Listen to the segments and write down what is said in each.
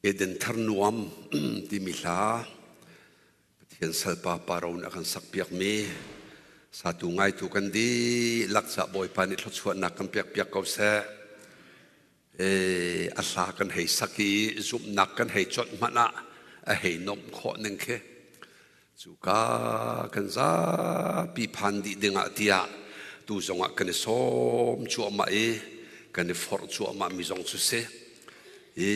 Eden thar nuam timi hla Pathian salpa Paro nih a kan sakpiakmi satu ngaitu kan dihlak ca Bawipa nih thluachuahnak kan pekpiak ko seh. A hla kan hei sak i zumhnak kan hei conh hmanh ah a hei nomh khawh ning khi cuka kan zapi phan dih dingah tiah tu zongah kan i sawm cuahmah i kan i forh cuahmah mi zong cu si. I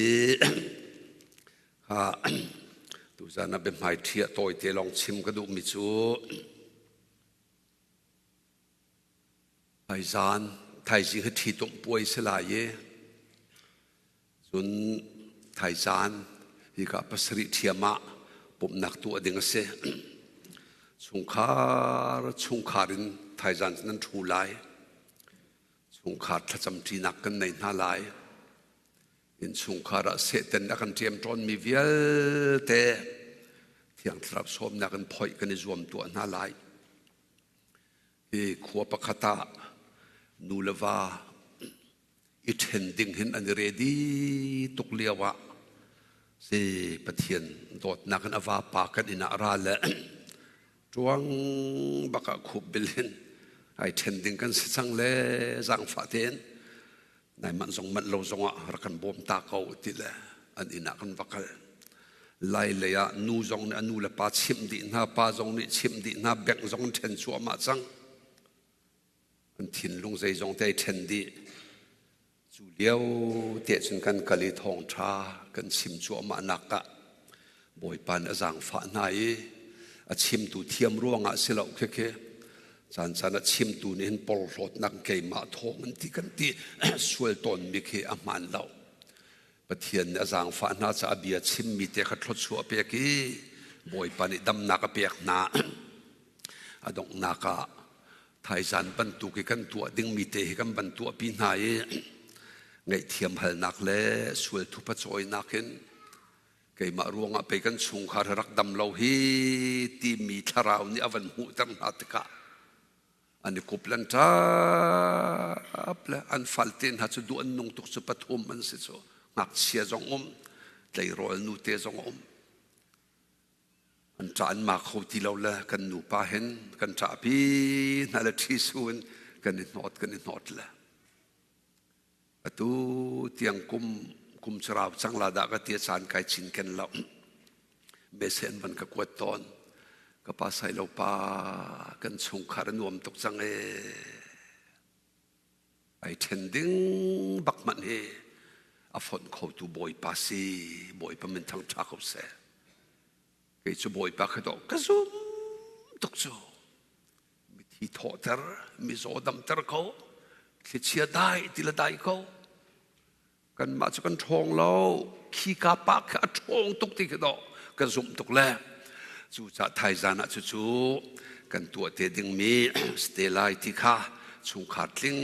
tuzan ah biahmai ṭhi ah tawite lawng chim ka duhmi cu Thaizan thaizing hi ṭhitumh puai si lai i cun thaizan hika pasarih ṭhiam ah pumhnak tuah ding a si. Chungkhar chungkhar in thaizan cu nan ṭhu lai. Chungkhar thlacamṭinak kan nei hna lai. Innchungkhar ah Satan a kan ṭem ṭawnmi vialte Thiang Thlarau sawmnak in phoih kan i zuam tuah hna lai. Hi khua pakhat ah nu le va i ṭhen ding hin an i ready tuk lio ah si Pathian dawtnak in a vapa kan inn ah ra le ṭuang bak ah khup bil hin ai ṭhen ding kan si cang le zaangfah tein nai manh zong manh lo zong ah rak kan bawm ta ko ti le an inn ah kan va kal. Lai lei ah nu zong nih a nu le pa chimh dih hna, pa zong nih chimh dih hna, bank zong an ṭhen cuahmah cang. An thinlung zeizong te ai ṭhen dih. Cu lio te cun kan kal i thawngṭha kan chim cuahmah nak ah Bawipa nih a zaangfah hna i a chimtu thiam ruangah si lo khikhi caan caan a chimtu nih hin porhlawtnak keimah thawng an ti kan ti sual tawnmi khi a hmaan lo. Pathian nih a zaangfah hna caah a bia chimmi te kha thluachuah a pek i Bawipa nih damnak a pek hna. A donghnak ah thaizan bantuk i kan tuah dingmi te hi kan van tuahpi hna i ngaihthiam halnak le sual thupa cawinak in keimah ruangah pei kan chungkhar rak dam lo hi timi thlarau nih a van hmuhter hna tikah an i kup lan ṭap le an falte hna cu duh an nung tuk cu pathum an si cu ngakchia zong um tleirawl nute zong um an ṭah an ma kho ti lo le kan nupa hin kan ṭahpi hna le ṭhi su in kan i hnawt kan i hnawt le Atu tiang kum kum carau cang la dah ka ti caan kai cinken lo. Mese an van ka kuat tawn. Ka pa sai lo pa kan chungkhar a nuam tuk cang ee. Ai ṭhen ding bak hmanh hi a fonh khotu Bawipa si. Bawipa min thang ṭha ko seh. Kei cu Bawipa kha dawh ka zum tuk cu. Mithi thawhter, mizaw damter ko, thlichia dai ti le dai ko. Kanmah cu kan ṭhawng lo, khika pa kha a ṭhawng tuk ti khi dawh kan zumh tuk le. Cucaah thaizan ah cucu kan tuah te dingmi ste lai ti kha chungkhar tling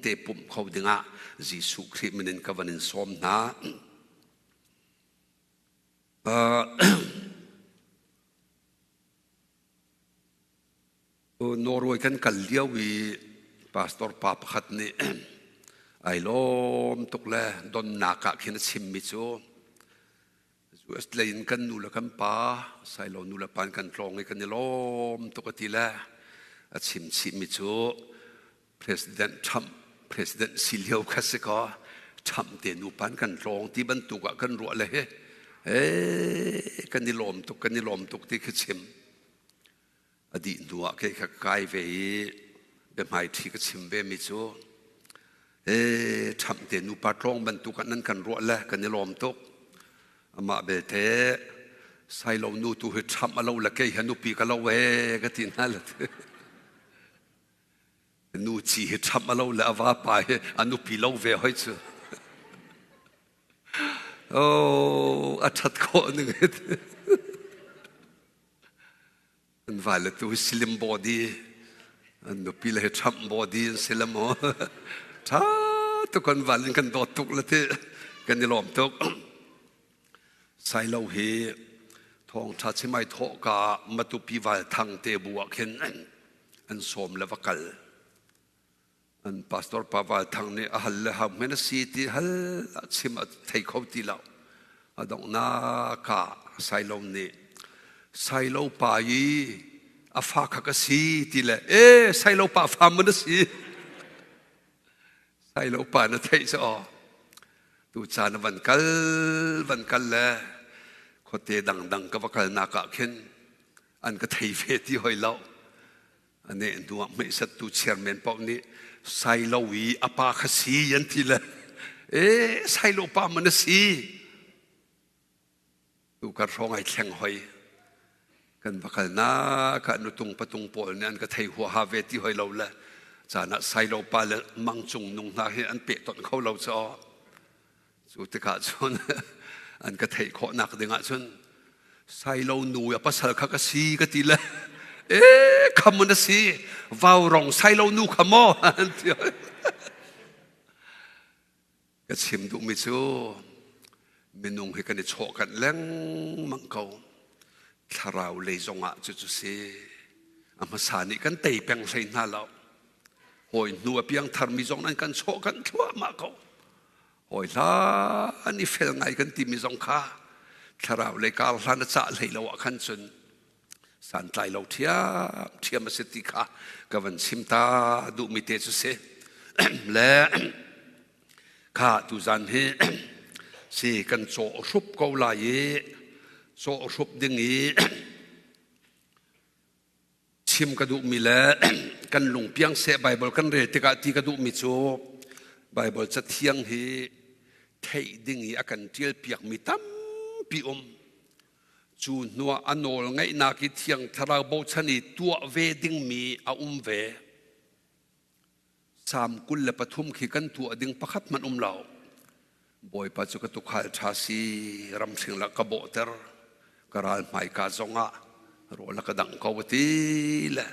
te pumh kho dingah Jesuh Khrih min in ka van in sawm hna. Norway kan kal lio i pastor pa pakhat nih ai lawm tuk le donnak ah khin a chimmi cu US lei in kan nu le kan pa Sailo nu le pa in kan tlawng i kan i lawm tuk a ti le a chim chihmi cu President Trump President si lio kha si kaw Trump te nupa in kan tlawng ti bantuk ah kan ruah le he kan i lawm tuk kan i lawm tuk ti khi chim a dih hnu ah kei kha kai ve i biahmaiṭhi ka chim ve mi cu ee Trump te nupa tlawng bantuk ah nan kan ruah le kan i lawm tuk amah belte Sailo nu tu hi Trump a lo le kei hi nupi ka lo ee ka ti hna le nu ci hi Trump a lo le a vapa hi a nupi lo ve hoi cu oh a ṭhat khawh ning An vale tu slim body, an nupi le Trump body an si le maw. Ṭha tuk kan val in kan dawt tuk le ti kan i lawm tuk. Sailo hi thawngṭha chimai thawh ka Matupi val thang te bu ah khin an sawm le va kal. An pastor pa Val Thang nih a hal le hau men a si ti hal chim a thei kho ti lo. A donghnak ah Sailo nih Sailo pa i a fa kha ka si ti le e Sailo pa fa man a si. Sailo pa na theih cu aw. Tu caan van kal van kal le khuate dangdang ka va kalnak ah khin an ka thei ve ti hoi lo. Ane hnuah hmeihsattu chairman paoh nih Sailo i a pa kha si an ti le e Sailo pa man a si tu kar hrawng ai thleng hoi kan va kal nak ah nutung patung pawl nih an ka thei huaha ve ti hoi lo le caan ah Sailo pa le mang cung nung hna hi an peh ton kho lo cu Cu tikah cun an ka theih khawhnak dingah cun Sailo nu a pasal kha ka si ka ti le e kham na si vaurong Sailo nu kha maw an ti. Ka chim duhmi cu minung hi kan i chawhkanh lengmang ko. Thlarau lei zongah cucu si. A hmasa nih kan tei peng hlei hna lo. Hawi hnu a piangtharmi zong nan kan chawhkanh thluahmah ko. Hawi hlan i fel ngai kan timi zong kha thlarau lei kar hlan a cah hlei lo ah khan cun santlai lo ṭhiamṭhiam a si ti kha ka van chim ta duhmi te cu si. Le kha tuzan hi si kan cawh hrup ko lai i cawh hrup ding i Chim ka duhmi le kan lungpiang seh Baibal kan rel tikah ti ka duhmi cu Baibal cathiang hi theih ding i a kan ṭialpiakmi tampi um. Cu hnuah a nawl ngaihnak i Thiang Thlarau bochan i tuah ve dingmi a um ve. Salm 23 khi kan tuah ding pakhat hmanh um lo. Bawipa cu ka tukhal ṭha si, ramhring la ka bawhter, ka ral hmaika zongah rawl a ka dangh ko a ti le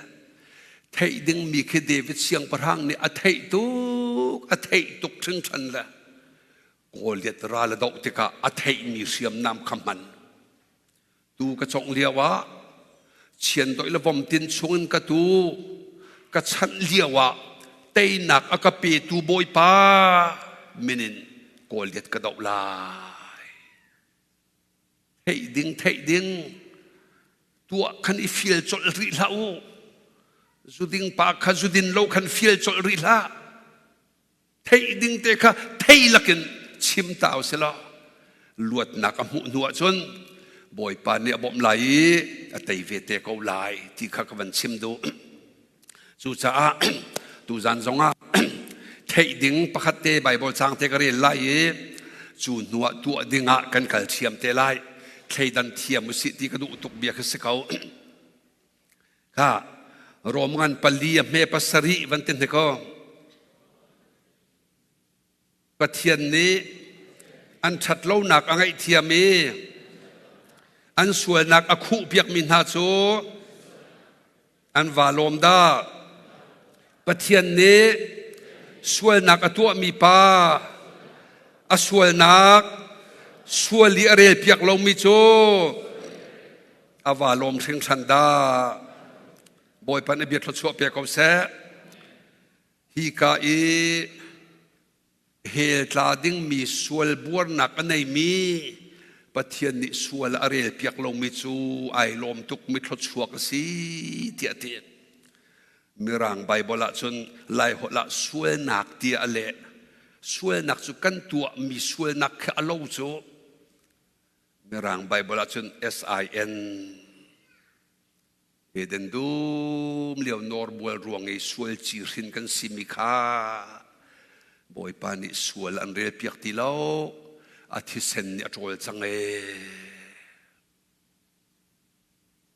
theih dingmi khi David siangpahrang nih a theih tuk, a theih tuk hringhran le Goliath ral a doh tikah a theihmi hriamnam kha hman. Tu ka congh lio ah chiandoih le vomtin chungin ka tu ka chanh lio ah teinak a ka petu Bawipa min in Goliath ka doh lai. Theih ding theih ding tuah khan i fial colh rih hlah u. Zuding pa kha zudin lo khan fial colh rih hlah. Theih ding te kha thei lakin chim ta u law luatnak a hmuh hnu ahcun Bawipa nih a bawmh lai i a tei ve te ko lai ti kha ka van chim duh. Cucaah tuzan zongah theih ding pakhat te Baibal caang te ka rel lai i cu hnuah tuah dingah kan kal thiam te lai. Thleidan thiam usih ti ka duh tuk bia kha si ko. Kha Rom ngan pali a hme pasarih van ti hnik aw. Pathian nih an ṭhatlonak a ngaihthiam i an sualnak a khuhpiakmi hna cu an vaa lawm dah. Pathian nih sualnak a tuahmi pa a sualnak sual i a relpiak lomi cu a vaa lawm hringhran dah. Bawipa nih bia thluachuah pe ko seh. Hika i hell tla dingmi sual buarnak a neimi Pathian nih sual a rel piak lomi cu ai lawm tuk mi thluachuak a si tiah a ti. Mirang Baibal ahcun Laiholh ah sualnak tiah a leh. Sualnak cu kan tuahmi sualnak khi a lo cu. Mirang Baibal ahcun S-I-N. Eden dum lio nawrbual ruang i sual ci hrin kan simi kha Bawipa nih sual an rel piak ti lo a thisen nih a ṭawl cang ee.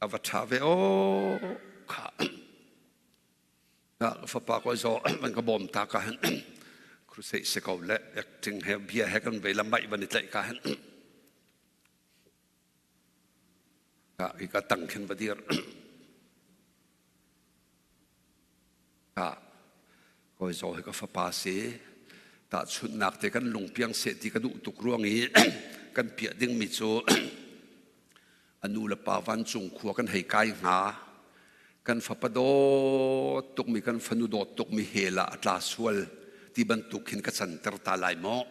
A va ṭha ve aw kha. Ka fapa ko zo van ka bawm ta ka han crusade se ko le acting he bia he kan vei lamai van i tlaih ka han Ka i ka tang khin va dir. Ka kawi zaw hi ka fapa si. Tahchunhnak te kan lungpiang seh ti ka duh tuk ruang i kan piah dingmi cu a nu le pa vancung khua kan hei kai hnga. Kan fapa dawt tukmi kan fanu dawt tukmi hell ah a tla sual ti bantuk khin ka canter ta lai maw?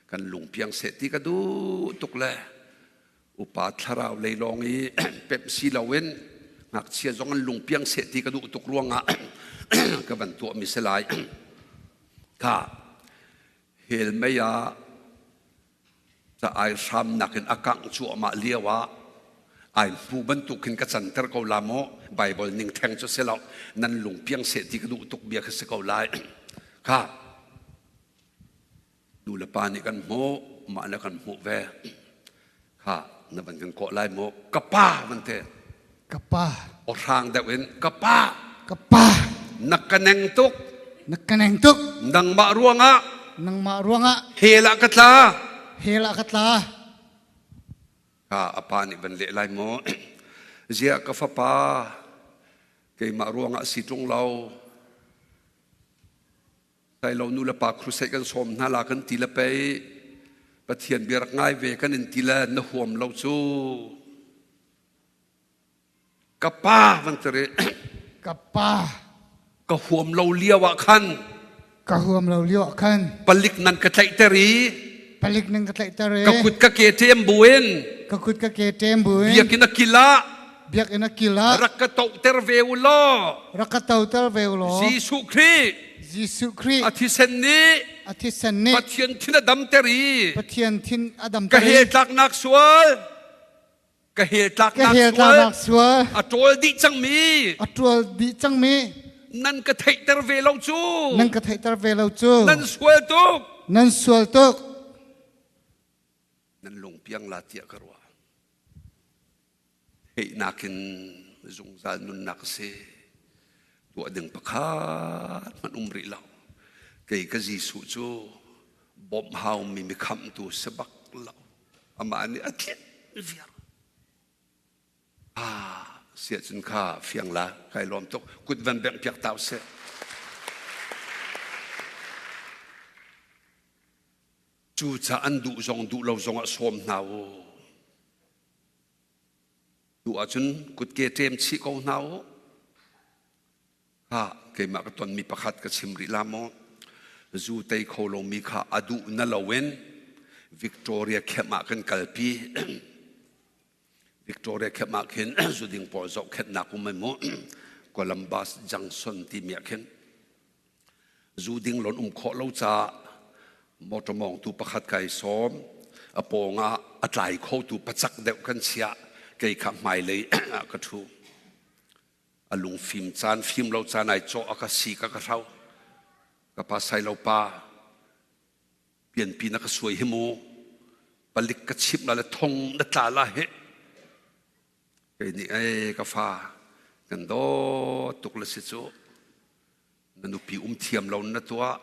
Kan lungpiang seh ti ka duh tuk le upa thlarau lei lawng i pemh si loin ngakchia zong an lungpiang seh ti ka duh tuk ruangah ka van tuahmi si lai. Kha hell mei ah ca ai hramnak in a kangh cuahmah lio ah ai hmu bantuk khin ka canter ko la maw? Bible ning theng cu si lo, nan lung piang seh ti ka duh tuk bia kha si ko lai. Kha nu le pa nih kan hmuh, mah le kan hmuh ve. Kha na van kan kawh lai maw? Ka pa van te. Ka pa. Aw hrang deuh in ka pa. Ka pa. Na ka neng tuk. Na ka neng tuk. Nangmah ruangah. Nangmah ruangah. Hell ah ka tla. Hell ah ka tla. Ka a pa nih van leh lai maw? Ziah ka fapa, keimah ruangah si ṭung lo. Sai lo nu le pa crusade kan sawm hna la kan ti le pei Pathian bia rak ngai ve kan in ti le na huam lo cu. Ka pa van ti rih. Ka pa. Ka huam lo lio ah khan. Ka huam lo lio ah khan. Palik nan ka tlaihter i. Palik nan ka tlaihter i. Ka kut ka ke ṭem buin. Ka kut ka ke ṭem buin. Biakinn a kil ah. Biakinn a kil ah. Rak ka tohter ve u law. Rak ka tohter ve u law. Jesuh Khrih. Jesuh Khrih. A thisen nih. A thisen nih. Pathian thin a damter i. Pathian thin a damter i. Ka hell tlaknak sual. Ka hell tlaknak sual. A ṭawl dih cangmi. A ṭawl dih cangmi. Nan ka theihter ve lo cu. Nan ka theihter ve lo cu. Nan sual tuk. Nan sual tuk. Nan lungpiang la tiah ka ruah. Theihnak in zungzal nunnak a si. Tuah ding pakhat hmanh um rih lo. Kei ka Jesuh cu bawmh haumi mi khamhtu si bak lo. Amah nih a tlinh viar. Ah, siah cun kha fiang la, kai lawm tuk. Kut van bengh piak tau seh. Cucaah an duh zong duh lo zongah sawm hna u. Duh ahcun kutke ṭem chih ko hna u. Kha keimah ka tonmi pakhat ka chim rih la maw? Zu tei kho lomi kha a duh na loin Victoria camp ah kan kalpi. Victoria camp ah khin zuding pawl zohkhenhnak um ai mu. Columbus Junction timi ah khin Zu ding lon um khawh lo caah motor mawngtu pakhat kai sawm. A pawng ah a tlai khotu pacak deuh kan chiah. Kei kha hmailei ah ka ṭhu. A lungfim caan fim lo caan ai cawh a ka si ka ka hrau. Ka pa sai lo pa pianpi na ka suai hi mu. Palik ka chimh la le thong na tla la hi. Kei nih ei ka fa kan dawt tuk le si cu. Na nupi um thiam lo na tuah,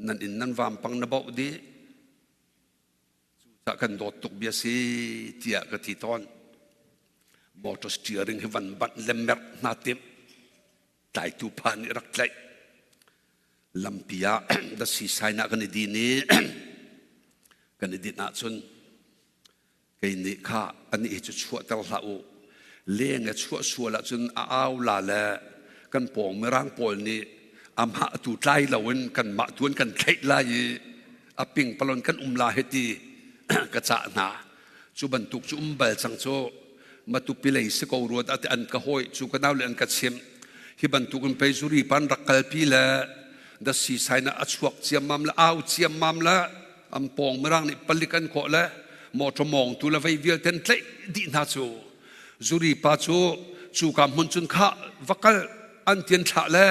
nan inn nan vampang na boh dih. Cucaah kan dawt tuk bia si tiah ka ti tawn. Motor steering hi van banh le merh hna timh. Tlaitu pa nih rak tlaih. Lampi ah dasi sign ah kan i din i kan i dinh ahcun Kei nih kha anih hi cu chuahter hlah u. Leng i chuah sual ahcun a au la le kan pawng mirang pawl nih amah tu tlai loin kanmah tu an kan thlaih lai i a pingpalon kan um la he ti ka cah hna. Cu bantuk cu um bal cang cu Matupi lei si ko ruat ate an ka hawi cu ka nau le an ka chimh. Hi bantuk in pei zuri pan rak kalpi le dasi saina a chuak ciammam le au ciammam le an pawng mirang nih palik an kawh le mawṭaw mawngtu le vei vialte an tlaih dih hna cu zuri pa cu cuka hmun cun kha va kal an tian thlah le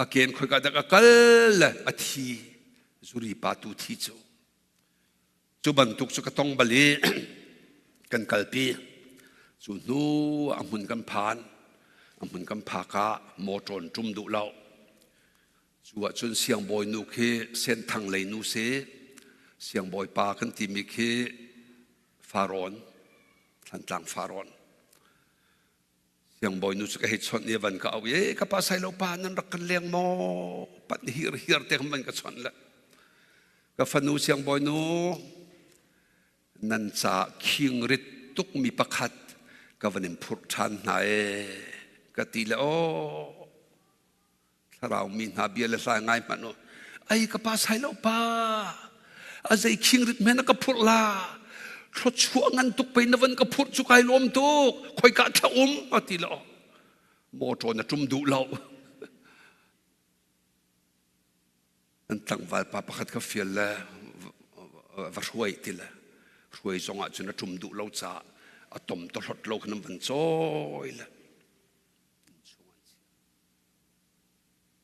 a ken khoika dak a kal le a thi zuri pa tu thi cu cu bantuk cu ka tong bal i kan kalpi cu hnu a hmun kan phan a hmun kan phak ah mawṭaw an ṭum duh lo. Cu ahcun siangbawi nu khi Senthang lei nu si, siangbawi pa kan timi khi Farawn, Thlantlang Farawn. Siangbawi nu cu ka hei chawnh i van ka auh i, ka pa sai lo pa nan rak kan leng maw? Pat hir hir te kan van ka chawnh le. Ka fanu siangbawi nu, nan caah khingrit tukmi pakhat ka van in phurh ṭhan hna ee ka ti le aw Thlarau mi hna bia le hla ngai hmanh u. Ai ka pa sai lo pa. A zei khingrit men na ka phurh la. Thluachuah ngan tuk pei na van ka phurh cu kai lawm tuk. Khoika thla um a ti lo. Motor na ṭum duh lo. An tlangval pa pakhat kha fial le va hruai ti le hruai zong ah cun a ṭum duh lo caah a tom to hlot lo khan an van cawi le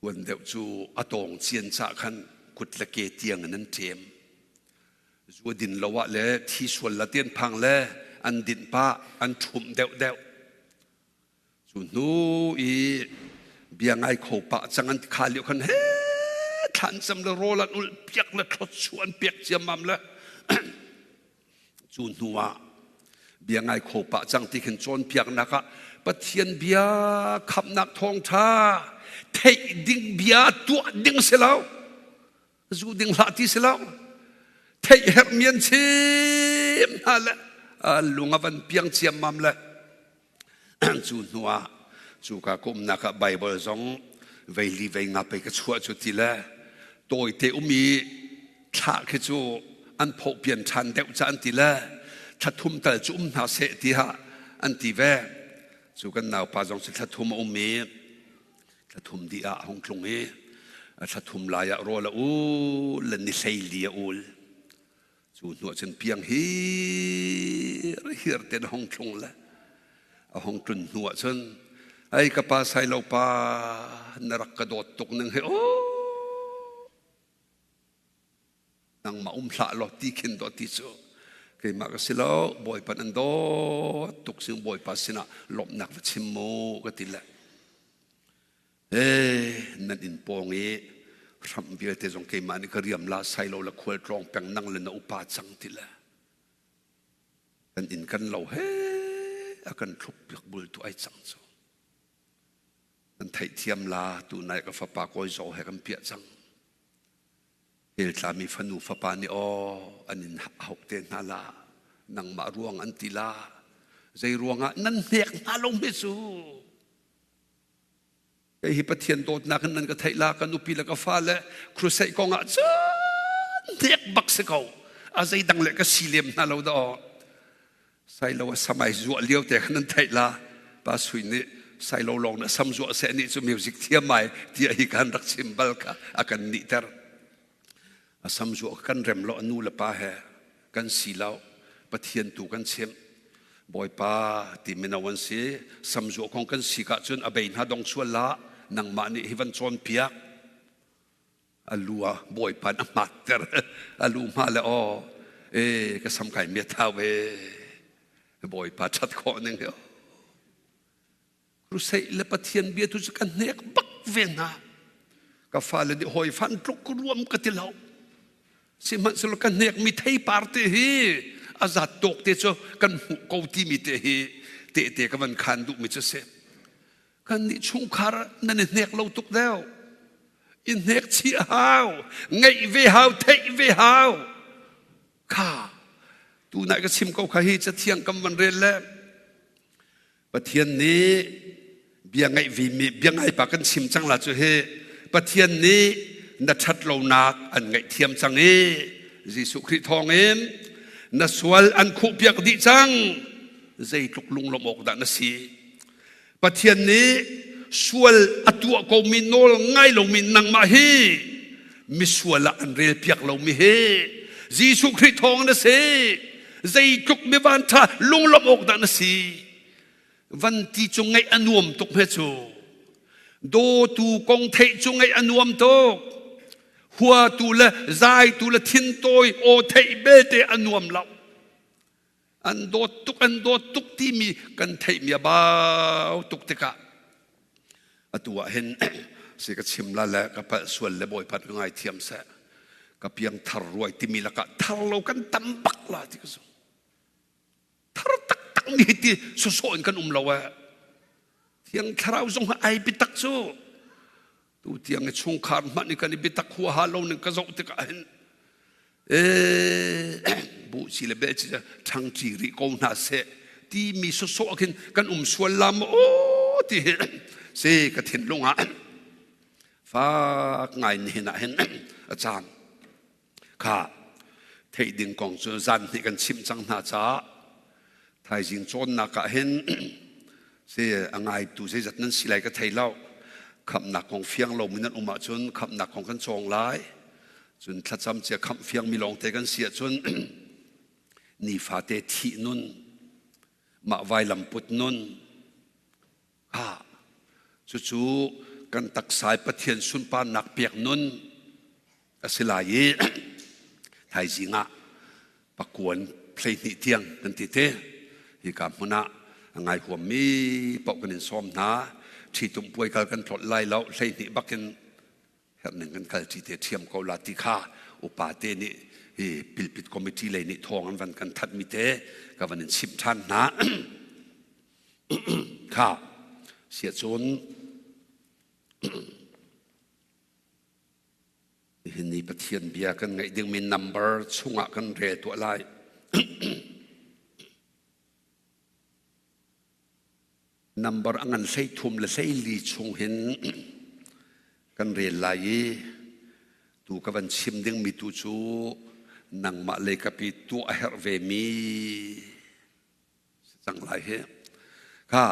Tuan deuh cu a tawng cian cah khan kut le ke tiang in an ṭem. Zu a din lo ah le thi sual la tian phang le an dinh pah an ṭhumh deuhdeuh. Cu hnu i bia ngai kho pah cang an kha lio khan he thlan cam le rawl an ulh piak le thluachuah an pek ciammam le Cu hnu ah bia ngai kho pah cang ti khin cawnpiaknak ah Pathian bia khamhnak thawngṭha theih ding bia tuah ding si lo zu ding hlah ti si lo theih herhmi an chim hna le lung a van piang ciammam le Cu hnu ah cuka ka umnak ah Baibal zong vei li vei nga pei ka chuah cu ti le tawite um i thlah khi cu an phawhpian ṭhan deuh ca an ti le thla thum tal cu um hna seh tiah an ti ve. Cu kan naupa zong cu thla thum a um i thla thum dih ah a hung tlung i thla thum lai ah rawl a ul le ni 14 a ul. Cu hnu ah cun piang hir hir ten a hung thlung le a hung tlun hnu ah cun ai ka pa sailo pa na rak ka dawt tuk ning hi oh nangmah um hlah law ti khin dawt ti cu keimah ka si lo bawipa nan dawt tuk sing bawipa sinah lawmhnak va chim mu ka ti le Ee, nan inn pawng i hramh vialte zong keimah nih ka riam la sai lo le khual tlawng peng nang le na upa cang ti le kan inn kan lo he a kan thlup piak bul tu ai cang cu nan theihthiam la tu nai ka fapa kawi zaw he kan piah cang hel tlami fanu fapa nih aw an in hauh te hna la nangmah ruang an ti la zei ruangah nan hnek hna lo hme cu Kei hi Pathian dawtnak in nan ka theih la, ka nupi le ka fale crusade kong ah cun hnek bak si ko. A zeidang le ka si lem hna lo dah. Sailo a samai zuah lio te khan nan theih la. Pa Sui nih sailo lawng na sam zuah seh nih cu music thiam ai tiah hi kan rak chim bal kha a kan nihter. A sam zuah kan rem lo a nu le pa he kan si lo Pathian tu kan chimh Bawipa ti mino an si sam zuah kong kan si ka cun a bei hna dong sual la nangmah nih hi van cawn piak a lu ah Bawipa a hmat ter a lu hma le aw e ka sam kai me thau ve Bawipa that khawh ning hi Crusade le Pathian bia tu cu ka hnek bak ve hna. Ka fale nih hawi fan tluk ruam ka ti lo. Sihmanhsehlaw ka hnek mi theipar te hi a zat tawk te cu kan hmuh ko timi te hi tehte ka van khan duhmi cu si. Kan nih chungkhar nan i hnek lo tuk deuh. I hnek chih a hau, ngeih ve hau, theih ve hau. Kha tu nai ka chim ko kha hi cathiang kam van rel le Pathian nih bia ngaih vimi bia ngai pa kan chim cang la cu hi Pathian nih na ṭhat lonak an ngaihthiam cang i Jesuh Khrih thawngin na sual an khuhpiak dih cang zeitluk lunglawmh awk dah na si Pathian nih sual a tuah komi nawl ngai lomi nangmah hi misual ah an relpiak lomi hi Jesuh Khrih thawng na si zeitluk mi vanṭha lunglawmh awk dah na si van ti cu ngaih a nuam tuk hme cu dawtu kong theih cu ngaih a nuam tuk huatu le zaitu le thintawi aw theih belte a nuam lo an dawt tuk an dawt tuk timi kan theihmi a bau tuk tikah atu ah hin si ka chim la le ka palh sual le bawipa ka ngaithiam seh ka piang thar ruai timi lakah thar lo kan tam bak la ti ka zum thar taktak mi ti sawsawh in kan um lo eh thiang thlarau zong ai biatak cu tu tiang i chungkhar hmanh i kan i biatak huaha lo ning ka zoh tikah hin bu si le bel ci ṭhangṭi rih ko hna seh timi sawsawh khin kan um sual la maw aw ti hi si ka thinlung ah fak ngai nihin ah hin a cam kha. Theih ding kong cu zan hnih kan chimh cang hna caah thaizing cawnnak ah hin si a ngaitu zeizat nan si lai ka thei lo. Khamhnak kong fiang lomi nan um ahcun khamhnak kong kan cawng lai. Cun thlacam cia khamh fiangmi lawngte kan si ahcun nifate thih nun, mah vailam put nun, ha cucu kan taksa i Pathian sunparnak pek nun a si lai i thaizing ah pakuan 12 tiang kan ti te hika hmun ah a ngai huammi paoh kan in sawm hna ṭhitumh puai kal kan tlolh lai lo 12 bakin herhning kan kal ṭi te ṭhiam ko la ti kha upa te nih hi pilpit committee lei nih thawng an van kan that mi te ka van in chimh ṭhan hna kha siah cun Nihin ni Pathian bia kan ngaih dingmi number chungah kan rel tuah lai. Number a ngan 13 le 14 chung hin kan rel lai i tu ka van chim dingmi tu cu nangmah lei kapi tuah a herh ve mi si cang lai hi. Kha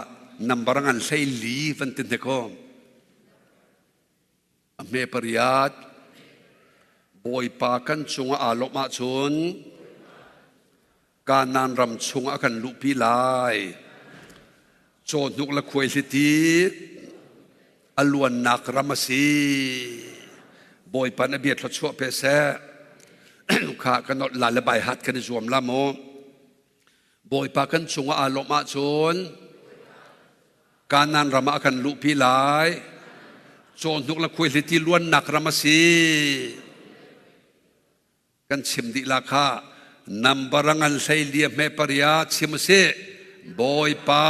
number a ngan 14 van ti hnek aw. A hme pariat Bawipa kan cungah aa lawmh ahcun Kanaan ram chungah a kan luhpi lai. Cawhnuk le khuaihliti a luannak ram a si. Bawipa na bia thluachuah pe seh. Kha kan nolh la le bai hat kan i zuam la mu. Bawipa kan cungah aa lawmh ahcun Kanaan ram ah a kan luhpi lai. Cawhnuk le khuaihliti luannak ram a si. Kan chim dih la kha nambar a ngan hlei lia hme paria chim u sih. Bawipa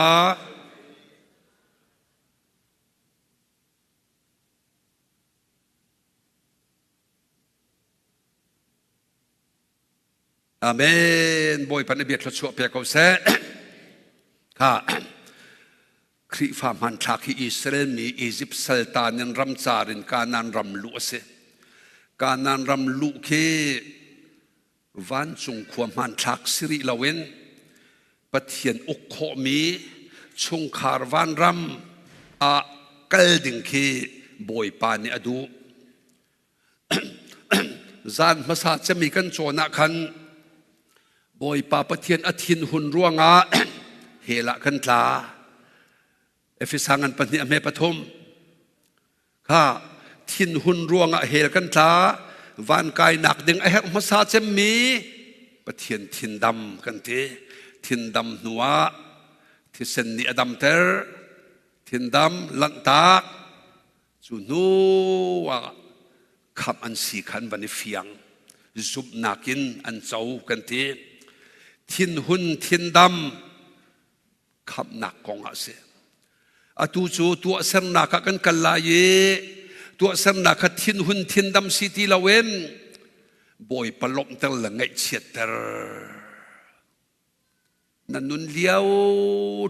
Amen. Bawipa nih bia thluachuah pe ko seh. Kha Khrihfa hmanthlak hi Israel mi Egypt saltan in ramcar in Kanaan ram luh a si. Kanaan ram luh khi vancung khua hmanthlak si rih loin Pathian uk khawhmi chungkhar vanram ah kal ding khi Bawipa nih a duh. Zan hmasa cemi kan cawn ah khan Bawipa Pathian a thinhun ruangah hell ah kan tla. Efesa ngan pahnih a hme pathum. Kha thinhun ruangah hell kan tla. Van kainak ding a herh hmasa cemmi Pathian thindam kan ti. Thindam hnuah thisen nih a damter. Thindam lanhtak Cu hnu ah khamh an si kha an van i fiang. Zumhnak in an co kan ti. Thinhun thindam khamhnak kong ah a si. Atu cu tuahsernak ah kan kal lai i tuahsernak kha thinhun thindam si ti loin Bawipa lawmhter le ngaihchiatter. Na nun lio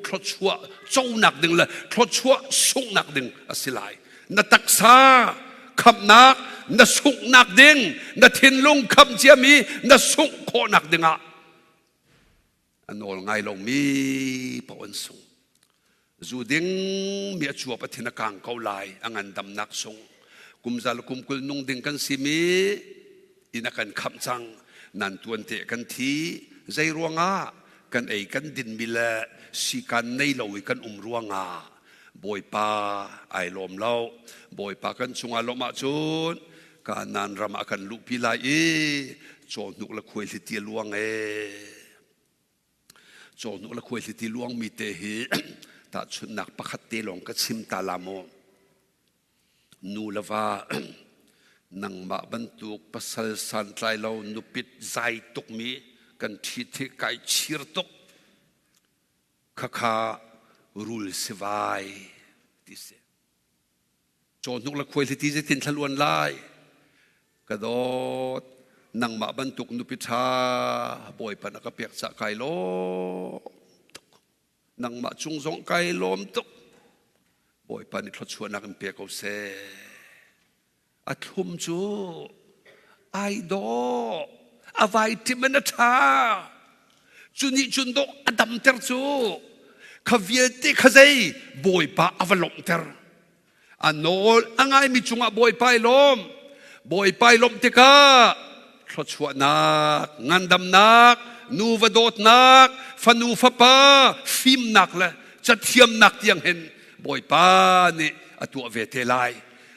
thluachuah conak ding le thluachuah sunghnak ding a si lai. Na taksa khamhnak na sunghnak ding, na thinlung khamh ciami na sungh khawhnak dingah a nawl ngai lomi paoh an sung. Zu ding mi a cuap a thin a kang ko lai, a ngandamnak sung. Kum zal kum 20 nung ding kan simi in a kan khamh cang nan tuan te kan thi zei ruangah kan ei kan dinmi le sikan nei lo i kan um ruangah bawipa ai lawm lo bawipa kan cungah lawm ahcun Kanaan ram ah kan luhpi lai i cawhnuk le khuaihliti a luang e cawhnuk le khuaihliti luangmi te hi tahchunhnak pakhat te lawng ka chim ta la maw Nu le va nangmah bantuk pasal santlai lo nupit zai tukmi kan ṭhit hi kai chir tuk. Khakha rul sivai ti si. Cawhnuk le khuaihliti zeitin thlaluan lai? Ka dawt, nangmah bantuk nupi ṭha Bawipa na ka pek cah kai lawm tuk. Nangmah cung zong kai lawm tuk. Bawipa nih thluachuahnak in pe ko seh. A thlum cu ai dawh. A vitamin a ṭha. Cu nih cun dawh a damter cu. Kha vialte kha zei Bawipa a va lawmhter. A nawl a ngaimi cungah Bawipa i lawm. Bawipa i lawmh tikah thluachuahnak, ngandamnak, nuva dawtnak, fanu fapa fimnak le cathiamnak tiang hin Bawipa nih a tuah ve te lai.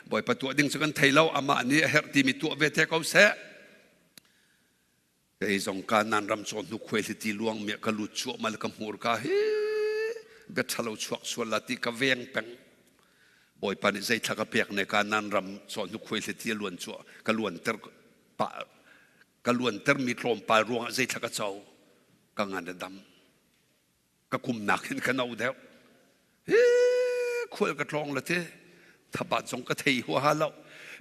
Bawipa tuah ding cu kan thei lo, amah nih a herh timi tuah ve te ko seh. Kei zong Kanaan ram caw hnu khuai hliti luang mi ka lut cuahmah le ka hmurka hi bia ṭhalo chuak sual la ti ka veng peng. Bawipa nih zeithla ka pek ne Kanaan ram caw hnu khuai hliti a luan cuah ka luanter pah ka luanter mi tlawmpal ruangah zeithla ka co ka ngan a dam. Ka kumnak hin ka no deuh. Hi khual ka tlawng la te thabat zong ka thei huaha lo.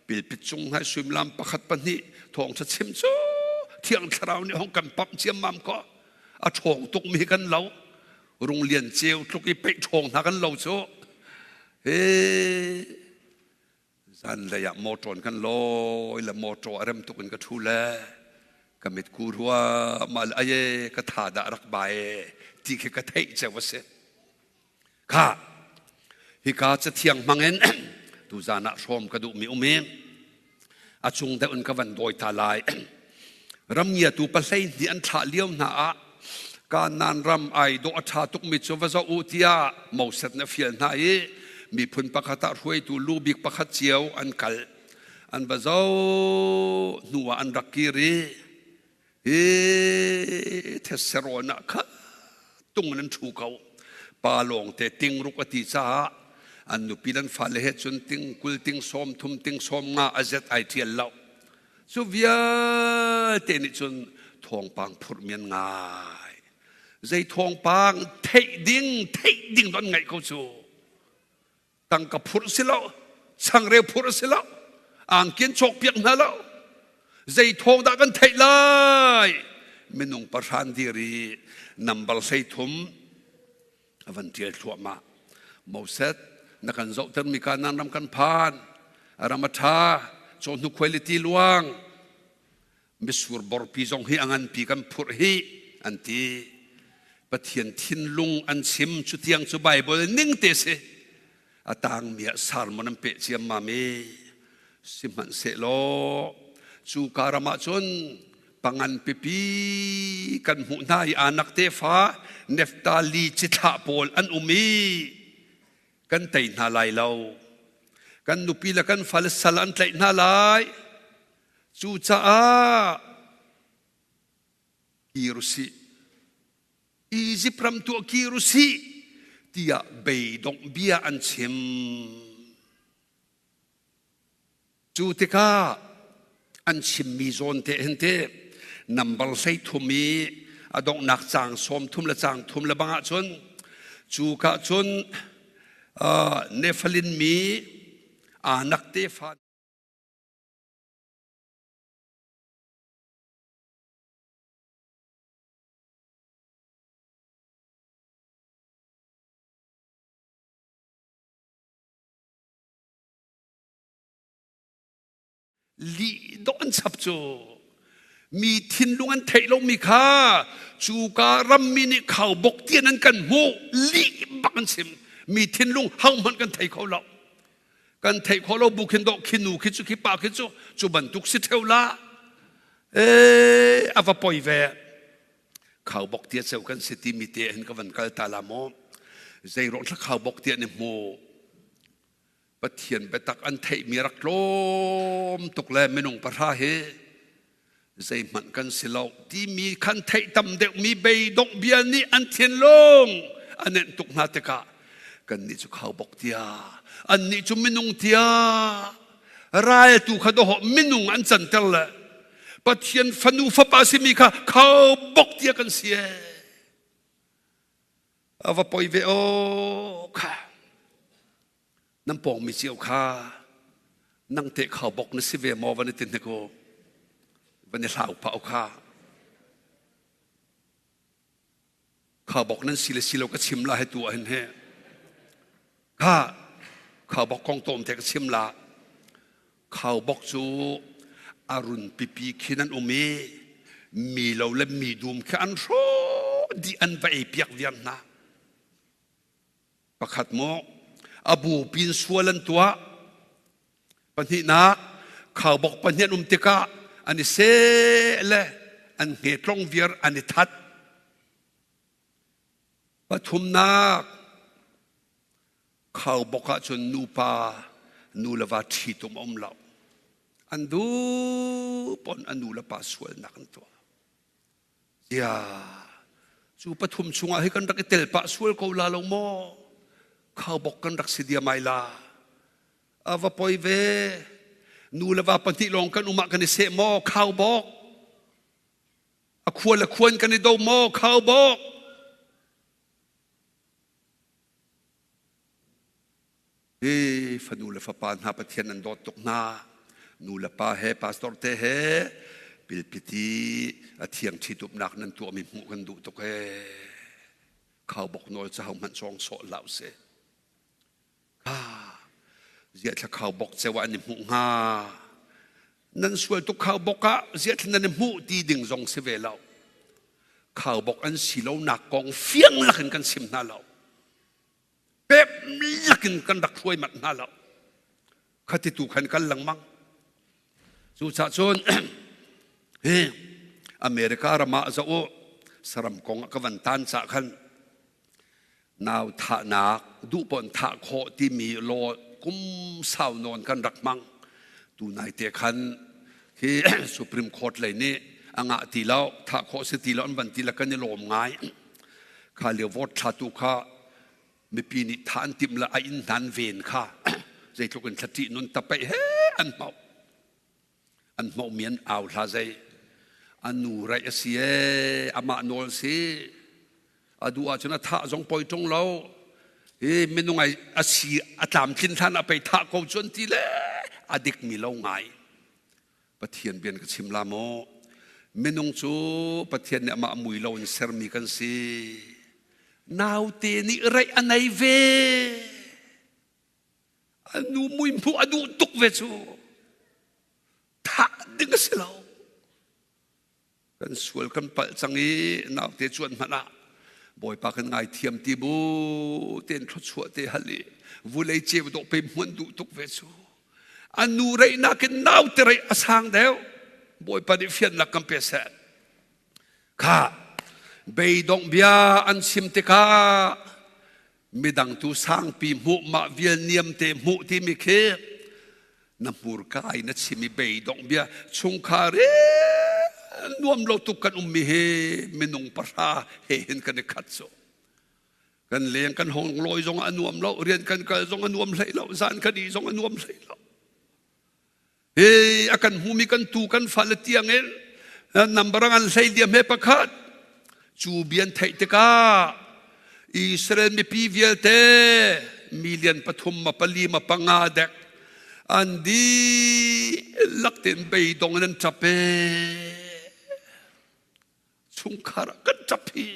Pilpit cung hai suimilam pakhat pahnih thawngṭha chim cu thiang thlarau nih hong kan pamh ciammam ko. A ṭhawng tuk mi kan lo. Rung lian ceu tluk i peih ṭhawng hna kan lo cu. Hi Zanlei ah mawṭaw in kan lawi le mawṭaw a rem tuk in ka ṭhu le ka mitku ruahmah le aye ka tha dah rak ba e ti khi ka theih ceu a si. Kha hika cathiang hmangin tuzan ah hrawm ka duhmi um i a cung deuh in ka van dawi ta lai. Ramngiatu pahlei hnih an thlah lio hna ah Kanaan ram ai dawh a ṭha tukmi cu va zoh u tiah Moses nih a fial hna i miphun pakhat ah hruaitu lu bik pakhat cio an kal. An va zoh hnu ah an rak kir i hi thetse rawn ah kha tung in an ṭhu ko. Pa lawngte tingruk a ti caah an nupi le an fale he cun ting 20 ting 30 ting 50 a zet ai ṭial lo. Cu vialte nih cun thawngpang phurhmi an ngai. Zei thawngpang theih ding theih ding an ngaih ko cu. Tangka phurh si lo, changreu phurh si lo, angki an cawkpiak hna lo. Zei thawng dah kan theih lai? Minung pahran dir i nambar 13 a van ṭial thluahmah. Moses, na kan zohtermi Kanaan ram kan phan. A ram a ṭha, cawhnu khuailiti luang, mitsur borpi zong hi a nganpi kan phurh hi, an ti. Pathian thinlung an chim cu tiang cu Baibal ning te si. A tangmi ah sermon an peh ciammam i sihmanhsehlaw cu ka ram ah cun pangan pipi kan hmuh hna i Anak tefa Neftali cithlah pawl an um i kan tei hna lai lo. Kan nupi le kan fale sal an tlaih hna lai. Cucaah kir usih. Izipt ram tuah kir usih tiah beidongh bia an chim. Cu tikah an chimmi zawn te hin te nambar 13 i a donghnak caang 30 le caang thum le bang ahcun cu ka cun Nephilim mi Anak tefa Lih dawh an chap cu mi thinlung an theih lomi kha cuka rammi nih khaubawk tian an kan hmuh lih bak an chim mi thinlung hohmanh kan thei kho lo kan theih khawh lo bu khin dawh khi nu khi cu khi pa khi cu cu bantuk si theu la ee a va poi ve khaubawk tia ceu kan si timi te hin ka van kal ta la maw zeiruang thla khaubawk tia ni hmu Pathian biatak an theihmi rak tlawm tuk le minung pahra hi zeihmanh kan si lo timi khan theih tam deuhmi beidongh bia nih an thinlung a nenh tuk hna tikah kannih cu khaubawk tia annih cu minung tia raltu kha dawhawh minung an canter le Pathian fanu fapa simi kha khaubawk tia kan si ee a va poi ve aw kha nan pawngmi cio kha nang te kho bok na si ve maw van i ti hnik u van i hlau pah u kha kha bok nan si le si lo ka chim la he tu ah hin he kha kha bok kong tom te ka chim la Khaubawk cu a run pipi khin an um i. Mi lo le mi dum khi an hrawh dih an va ei piak viar hna. Pakhat maw a bu pin sual an tuah. Pahnihnak khaubawk pahnih an um tikah an i seh le an hngetlong viar an i that. Pathumnak khaubawk ahcun nupa nu le va ṭhitum a um lo. An duh pon a nu le pa sualnak an tuah. Zia cu pathum chungah hi kan rak i tel pah sual ko la lo maw? Khaubawk kan rak si diam ai la. A va poi ve. Nu le va pahnih lawng kan um ah kan i seh maw? Khaubawk. A khua le khuan kan i do maw? Khaubawk. Hi fanu le fapa hna Pathian an dawt tuk hna. Nu le pa he pastor te he pilpiti a thiang ṭhitumnak nan tuahmi hmuh kan duh tuk ee. Khaubawk nawl cu hohmanh cawng sawh hlah usih. Kha ziah thla khaubawk ceu ah an i hmuh hnga. Nan sual tuk khaubawk ah ziah thla nan i hmuh ti ding zong si ve lo. Khaubawk an si lonak kong fiang lakin kan chim hna lo. Pep lakin kan rak hruai manh hna lo. Khati tu khan kal lengmang. Cucaah cun hi America ram ah zoh u saram kong ah ka van tan cah khan nau thahnak duh pawn thah khawh timi law kum sau nawn kan rak hmang. Tu nai te khan khi Supreme Court lei nih a ngah ti lo thah khawh si ti lo an van ti le kan i lawm ngai. Kha lio vote thlatu kha mipi nih thah an timh le a inn hnan ven kha zeitluk in thlaṭih nun tapeih he an hmauh an hmauhmi an au hla zei a nu raih a si ee amah nawl si a duh ahcun a thah zong poi ṭung lo hi minung ai a si a tlamtlin hlan a pei thah ko cu an ti le a dikmi lo ngai Pathian bian ka chim la maw? Minung cu Pathian nih amah mui lo in sermi kan si. Naute nih reih a nei ve. A nu mui hmuh a duh tuk ve cu. Thah ding a si lo. Kan sual kan palh cang i naute cuan hmanh ah Bawipa kan ngaithiam ti bu tein thluachuah te hal i vulei ceu dawh pe hmuan duh tuk ve cu. A nu reihnak in naute reih a sang deuh. Bawipa nih fiannak kan pe seh. Kha beidongh bia an chim tikah midang tu sangpi hmuh mah vial niam te hmuh timi khi na hmurka in na chim i beidongh bia chungkhar i nuam lo tuk kan ummi hi minung pahra he hin kan i khat cu kan leng kan hong lawi zong a nuam lo rian kan kal zong a nuam hlei lo zan kan ih zong a nuam hlei lo Hi a kan hmumi kan tu kan fale tiangin number an hlei liam he pakhat cu bian theih tikah Israel mipi vialte million pathum ma pali ma panga dek an dihlak tein beidong in an ṭap e chungkhar ah kan ṭap hi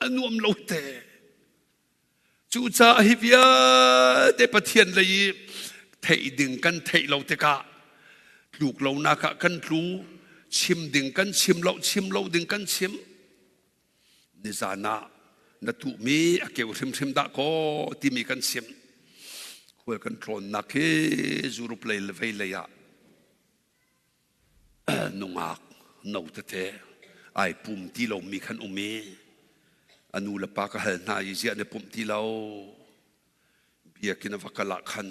a nuam lo te Cucaah hi vialte Pathian lei i theih ding kan theih lo tikah tluk lonak ah kan tlu, chim ding kan chim lo, chim lo ding kan chim. Nizan ah na tuhmi a keu hrimhrim dah kaw timi kan chim. Khual kan tlawnnak hi Europe lei le vei lei ah Nungak no tete ai pum ti lomi khan um i a nu le pa ka hal hna i ziah na pumh ti lo biakinn a va kal ah khan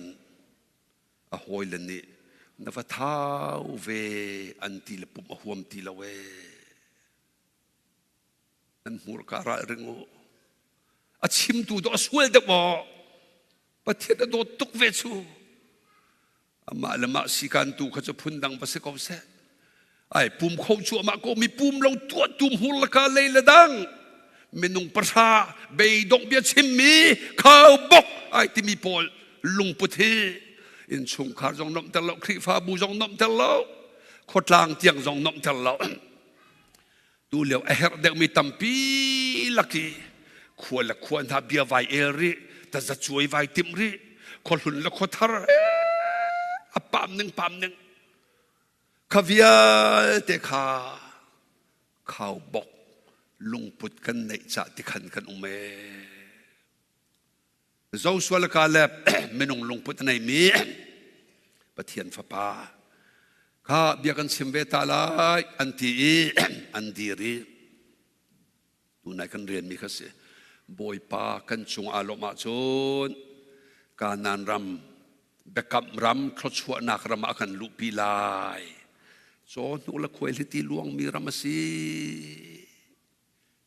a hawile nih na va thau ve an ti le pumh a huam ti lo ee nan hmurka ralring u a chimtu dawh a sual deuh maw Pathian a dawt tuk ve cu Amah le mah sikan tu kha cu phundang va si ko seh. Ai pum kho cu amah ko mi pum lo tuah tu hmur laka lei le dang minung pahra beidongh bia chimmi khau bok ai timi pawl lungput hi innchungkhar zong nomhter lo Khrihfabu zong nomhter lo khuatlang tiang zong nomhter lo Tu lio a herh deuhmi tampi lak i khua le khua hna bia vai el rih, tazacuai vai timh rih, khuahlun le khuathar a pam ning pam ning. Kha vialte kha. Khaubok lungput kan neih cah tikhan kan um ee. Joshua le Caleb minung lungput a neimi Pathian fapa kha bia kan chim ve ta lai an ti i an dir i tunai kan rianmi kha si. Bawipa kan cung aa lawmh ahcun Kanaan ram biakam ram thluachuahnak ram ah a kan luhpi lai. Caw hnuk le khuaihliti luangmi ram a si.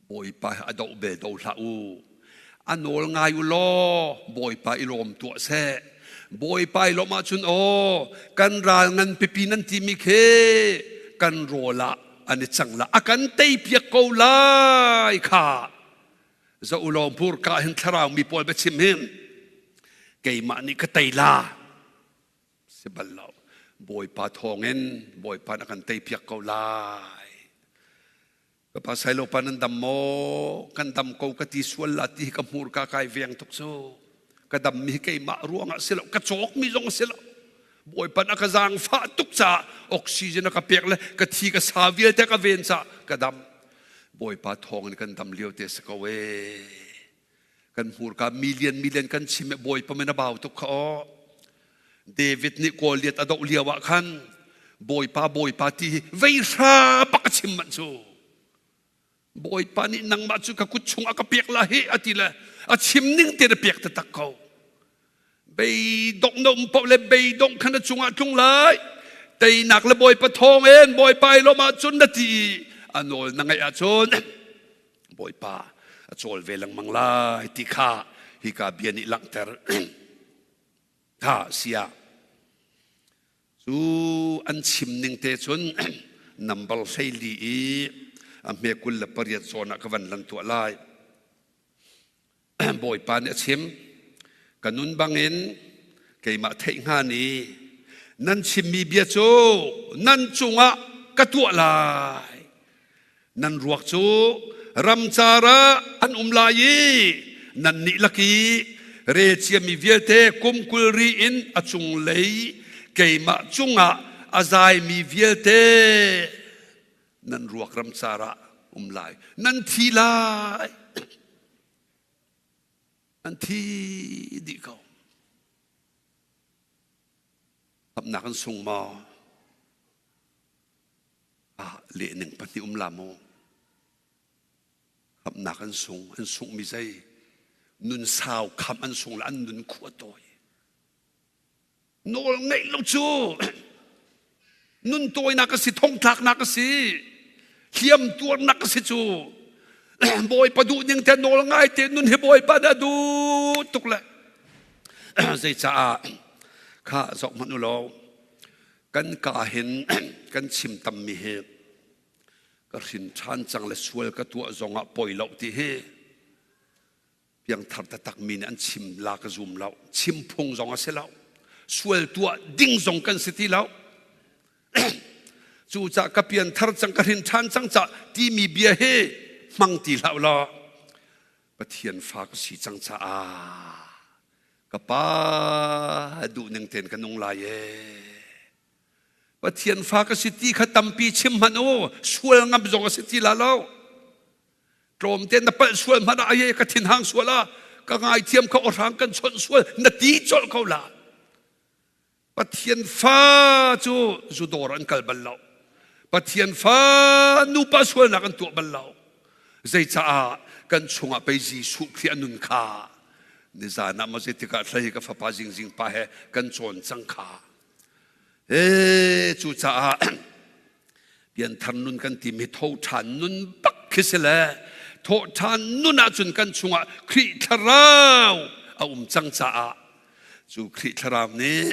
Bawipa hi a doh bel do hlah u. A nawl ngai u law Bawipa i lawm tuah seh. Bawipa i lawmh ahcun aw kan ral ngan pipi nan timi khi kan rawl ah an i cang la a kan teipiak ko lai kha za u law hmurka hin thlarau mi pawl biachim hin keimah nih ka tei la si bal lo Bawipa thawngin Bawipa na kan teipiak ko lai Ka pa Sailo pa nan dam maw? Kan dam ko ka ti sual la ti hi ka hmurka kai veng tuk cu. Ka dam mi hi keimah ruangah si lo, ka cawk mi zong si lo. Bawipa a ka zaangfah tuk caah oxygen a ka pek le ka thi ka sa vialte ka ven caah ka dam. Bawipa thawng in kan dam lio te si ko ee. Kan hmurka million million kan chim i Bawipa min a bau tuk kha aw. David nih Goliath a doh lio ah khan Bawipa Bawipa ti hi veihra bak a chim manh cu. Bawipa nih nangmah cu ka kut chung a ka pek la hi a ti le a chim ning te na pek taktak ko. Beidongh na um paoh le beidongh kha na cungah tlung lai. Teinak le Bawipa thawng in Bawipa i lawmh ahcun na ti i a nawl na ngaih ahcun Bawipa a cawl ve lengmang lai ti kha hika bia nih langhter. Kha siah cu an chim ning te cun nambar 14 i a hme 28 zawn ah ka van lan tuah lai. Bawipa nih a chim, ka nun bangin keimah theih hnga ni nan chimmi bia cu nan cungah ka tuah lai. Nan ruak cu ramcar ah an um lai i nannih lak i rel ciami vialte kum 20 ri in a cunglei keimah cungah a zaimi vialte nan ruak ramcar ah um lai. Nan thi lai. Nan thi dih ko. Khamhnak an sung maw? Ah, lehning pahnih um la maw? Khamhnak an sung, an sunghmi zei? Nun sau khamh an sung le an nun khua tawi. Nawl ngeih lo cu nun tawinak a si, thongtlaknak a si, hliam tuarnak a si cu. Bawipa duh ning te nawl ngai te nun hi Bawipa dah duh tuk le. Zeicaah kha zoh hmanh u law kan ka hin kan chim tammi hi ka hrin ṭhan cang le sual ka tuah zongah poi lo ti hi piangthar taktak mi nih an chim la ka zum lo. Chim phung zong a si lo, sual tuah ding zong kan si ti lo. Cucah ka pianthar cang, ka hrin ṭhan cang ca timi bia hi hmang ti hlah law Pathian fa ka si cang caah ka pa duh ning tein ka nung lai ee. Pathian fa ka si ti kha tampi chim hmanh u, sual ngam zong a si ti la lo. Tlawmte na palh sual hmanh ah aye ka thinhang sual ah ka ngaithiam kha awhrang kan chawnh sual na ti colh ko la. Pathian fa cu zudawr an kal bal lo. Pathian fa nupa sualnak an tuah bal lo. Zeicaah kan chungah pei Jesuh Khrih a nun kha nizan ah maw zeitikah hlei ka fapa zingzing pa he kan cawn cang kha. Ee cucaah pianthar nun kan timi tho ṭhan nun bak khi si le thawh ṭhan nun ahcun kan chungah Khrih thlarau a um cang caah cu Khrih thlarau nih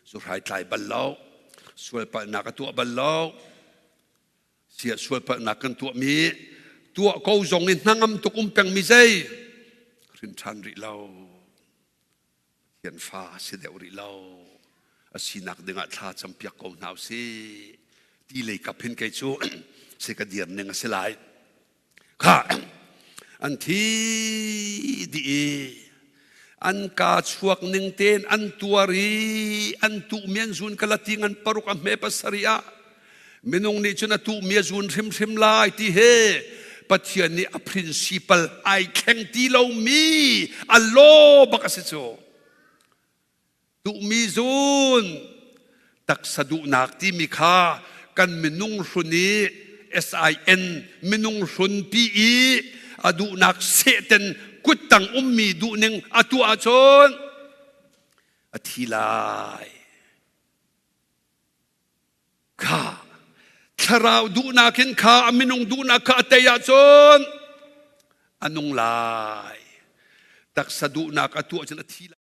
zuhrai tlai bal lo, sualpalhnak a tuah bal lo. Sia sualpalhnak kan tuahmi tuah ko zong i hnangam tuk um pengmi zei hrin ṭhan rih lo. Pathian fa si deuh rih lo. A sinak dingah thla campiak ko hna usih. Ti lei kap hin kei cu si ka dir ning a si lai. Kha an thi dih i an ka chuak ning tein an tuar i an tuhmi an zun ka la ti ngan paruk a hme pasarih ah. Minung nih cun a tuhmi a zun hrimhrim lai ti he Pathian nih a principle ai thleng ti lomi a law bak a si cu. Duhmi zun taksa duhnak timi kha kan minung hlun i SIN minung hlun pi i a duhnak sehten kuttang ummi duhning a tuah ahcun a thi lai. Kha thlarau duhnak in kha a minung duhnak kha a tei ahcun a nung lai. Taksa duhnak a tuah cun a thi lai.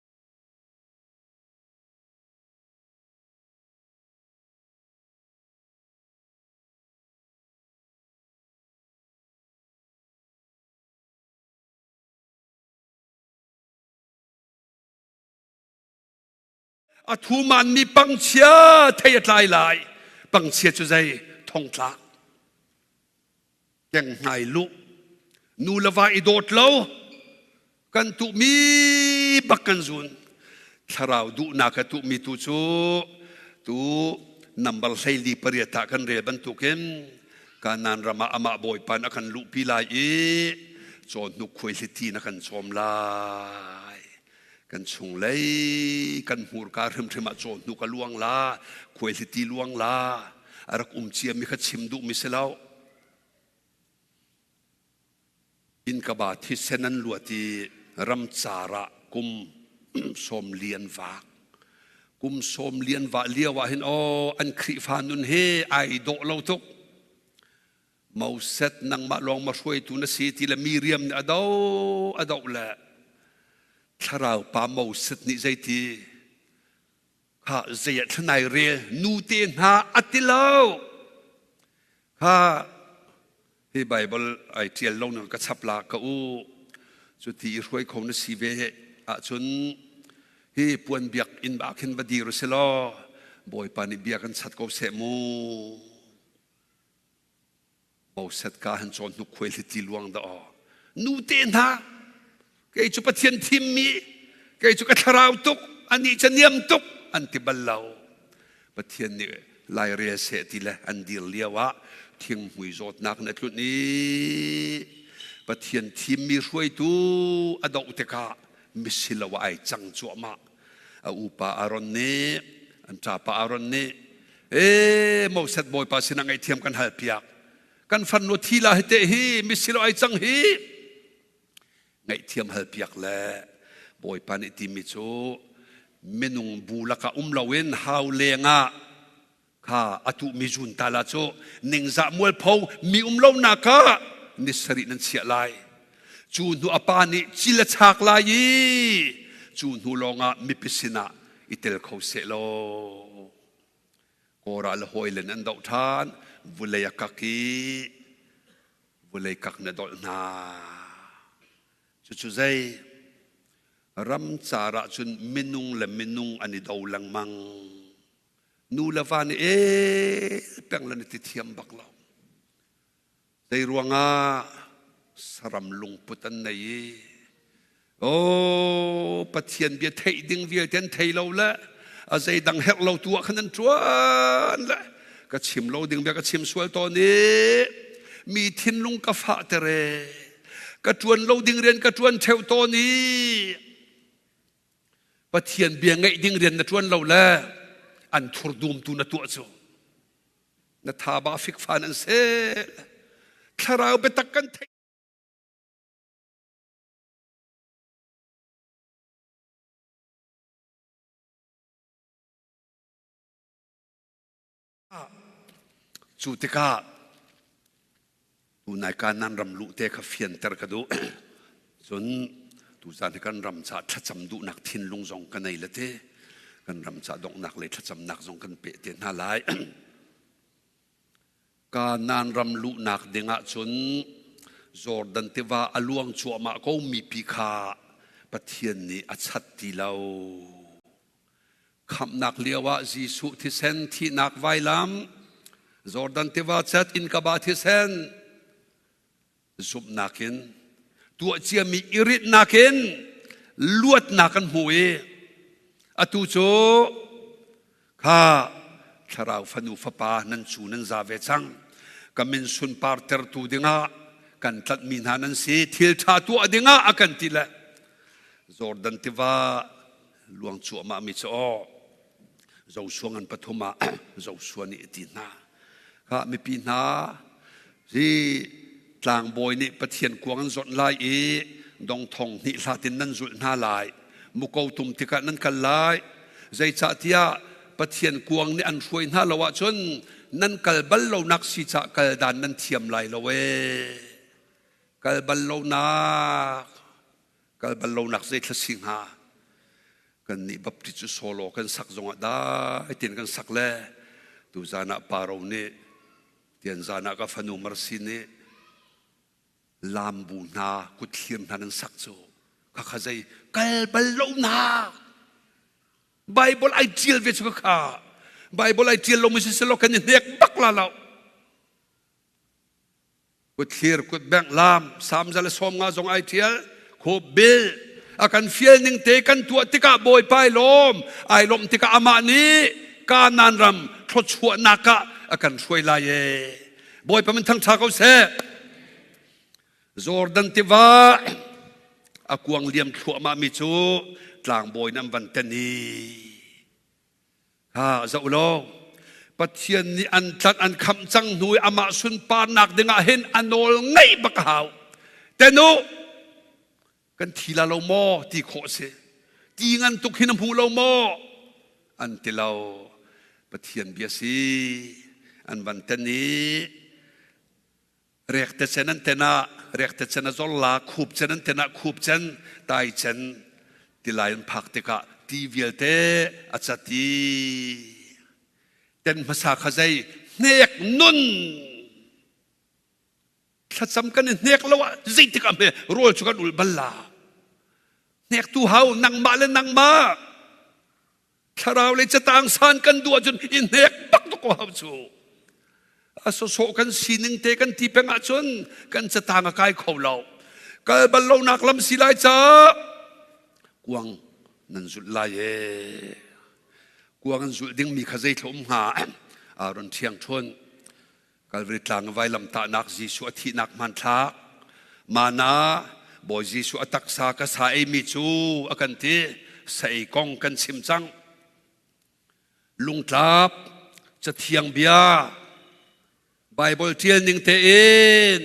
A thumanmi pangchia thei a tlai lai. Pangchia cu zei thongtlak. Kenghnai luh. Nu le va i dawt lo. Kan tuhmi bak kan zun. Thlarau duhnak a tuhmi tu cu tu number 48 ah kan rel bantukin Kanaan ram ah amah Bawipa a kan luhpi lai i cawhnuk khuaihliti na kan cawm lai. Kan chunglei kan hmurka hrimhrim ah cawhnuk a luang la, khuaihliti luang la, a rak um ciami kha chim duhmi si lo. Innkaba thisen an luat i ramcar ah kum 40 an vak. Kum 40 an vah lio ah hin aw an Khrihfa nun he ai dawh lo tuk. Moses nangmah lawng ma hruaitu na si ti le Miriam nih a do a doh le thlarau pa Moses nih zeiti kha zei ah thlanai rel nu te hna a ti lo kha hi Bible ai ṭial lo nan ka chap la ka u cu ti i hruai kho na si ve ahcun hi puan biak inn ah khin va dir si law Bawipa nih bia kan chat ko seh mu Boset ka han cawn hnuk khuai hliti luang da aw nu te hna kei cu Pathian thimmi kei cu ka thlarau tuk anih ca niam tuk an ti bal lo Pathian nih lairel seh ti le an dir lio ah thinghmui zawtnak na tlunh i Pathian thimmi hruaitu a doh tikah misilo ai cang cuahmah a upa Aaron nih an ṭapa Aaron nih e Moses Bawipa sinah ngaihthiam kan hal piak kan farnu thi la hi te hi misilo ai cang hi ngaihthiam hal piak le Bawipa nih timi cu minung bu lakah um loin hau lengah kha a tuhmi zun ta la cu ningzah mualpho mi um lonak ah ni sarih nan chiah lai cu hnu a pa nih cil a chak lai i cu hnu lawngah mipi sinah i tel kho seh law Korah le hawilen an doh ṭhan vulei a kak i vulei kak na dolh hna cucu zei ramcar ah cun minung le minung an i do lengmang nu le va nih e peng le na ti thiam bak lo Zei ruangah saram lungput an nei i Oh Pathian bia theih ding vialte an thei lo le a zeidang herh lo tu ah khan an ṭuan le ka chim lo ding bia ka chim sual tawn i mi thinlung ka fah tere ka ṭuan lo ding rian ka ṭuan ṭheu tawn i Pathian bia ngaih ding rian na ṭuan lo le an thurdum tu na tuah cu na thaba fikfan an si thlarau biatak kan theih Cu tikah tunai Kanaan ram luh te kha fianter ka duh. Cun tuzan hi kan ram caah thlacam duhnak thinlung zong ka nei le te. Kan ram caah donghnak le thlacamnak zong kan peh te hna lai. Kanaan ram luhnak ding ahcun Jordan tiva a luang cuahmah ko mi pi kha Pathian nih a chat ti lo. Khamhnak lioah Jesuh thisen thihnak vailam, Jordan tiva cat innkaba thisen, zumhnak in tuah ciami i ritnak in luatnak kan hmu i atu cu kha Thlarau fanu fapa nan cu nan za ve cang. Ka min sunpar tertu dingah kan tlanhmi hna nan si. Thil ṭha tuah dingah a kan ti le Jordan tiva luang cuahmah mi cu aw Joshua ngan pathum ah Joshua nih a ti hna. Kha mipi hna hi tlangbawi nih Pathian kuang an zawnh lai i dongthong hnih hlat in nan zulh hna lai. Muko tum tikah nan kal lai. Zeicahtiah Pathian kuang nih an hruai hna lo ahcun nan kal bal lonak si cah kal dan nan thiam lai lo ee. Kal bal lonak kal bal lonak zeithla si hnga kan nih baptist cu solo kan sak zongah dai tin kan sak le tu zan ah paro nih tian zan ah ka fanu marsi nih lambu hna kutthlir hna nan sak cu khakha zei kal bal lonak Bible ai tial ve cu kha Bible ai tial lo mi si selo kan i hnek bak la lo Kutthlir kutbengh lam samza le sawmnga zong ai ṭial. Khup bil a kan fial ning te kan tuah tikah Bawipa ai lawm. Ai lawmh tikah amah nih Kanaan ram thluachuahnak ah a kan hruai lai ee. Bawipa min thangṭha ko seh. Jordan tiva a kuang liam thluahmah mi cu tlangbawi nan van ten i Ha zoh law Pathian nih an tlanh an khamh cang hnu i amah sunparnak dingah hin a nawl ngeih bak a hau. Ten u, kan thi la lo maw ti khawh si. Ti ngan tuk hin a hmu lo maw? An ti lo. Pathian bia si. An van ten i Rekte cen an ten ah rekte cen a zor la, khup cen an ten ah khup cen, tai cen tilai an phak tikah ti vialte a cat i ten hmasa kha zei hnek nun thlacam kan i hnek lo ah zeitik ah hme rawl cu kan ul bal la hnek tu hau nangmah le nangmah Thlarau le catang san kan duh ahcun i hnek bak tuk ko hau cu. A sawsawh kan sining te kan ti peng ahcun kan catang a kai kho lo. Kal bal lonak lam si lai ca kuang nan zulh lai ee. Kuang an zulh dingmi kha zei thla um hnga? Aaron ṭhiang ṭhun. Kalvari tlang vailamtahnak Jesuh a thihnak hmanthlak mana Bawi Jesuh a taksa ka sa eimi cu a kan ti sa ei kong kan chim cang lungtlap cathiang bia Bible ṭial ning tein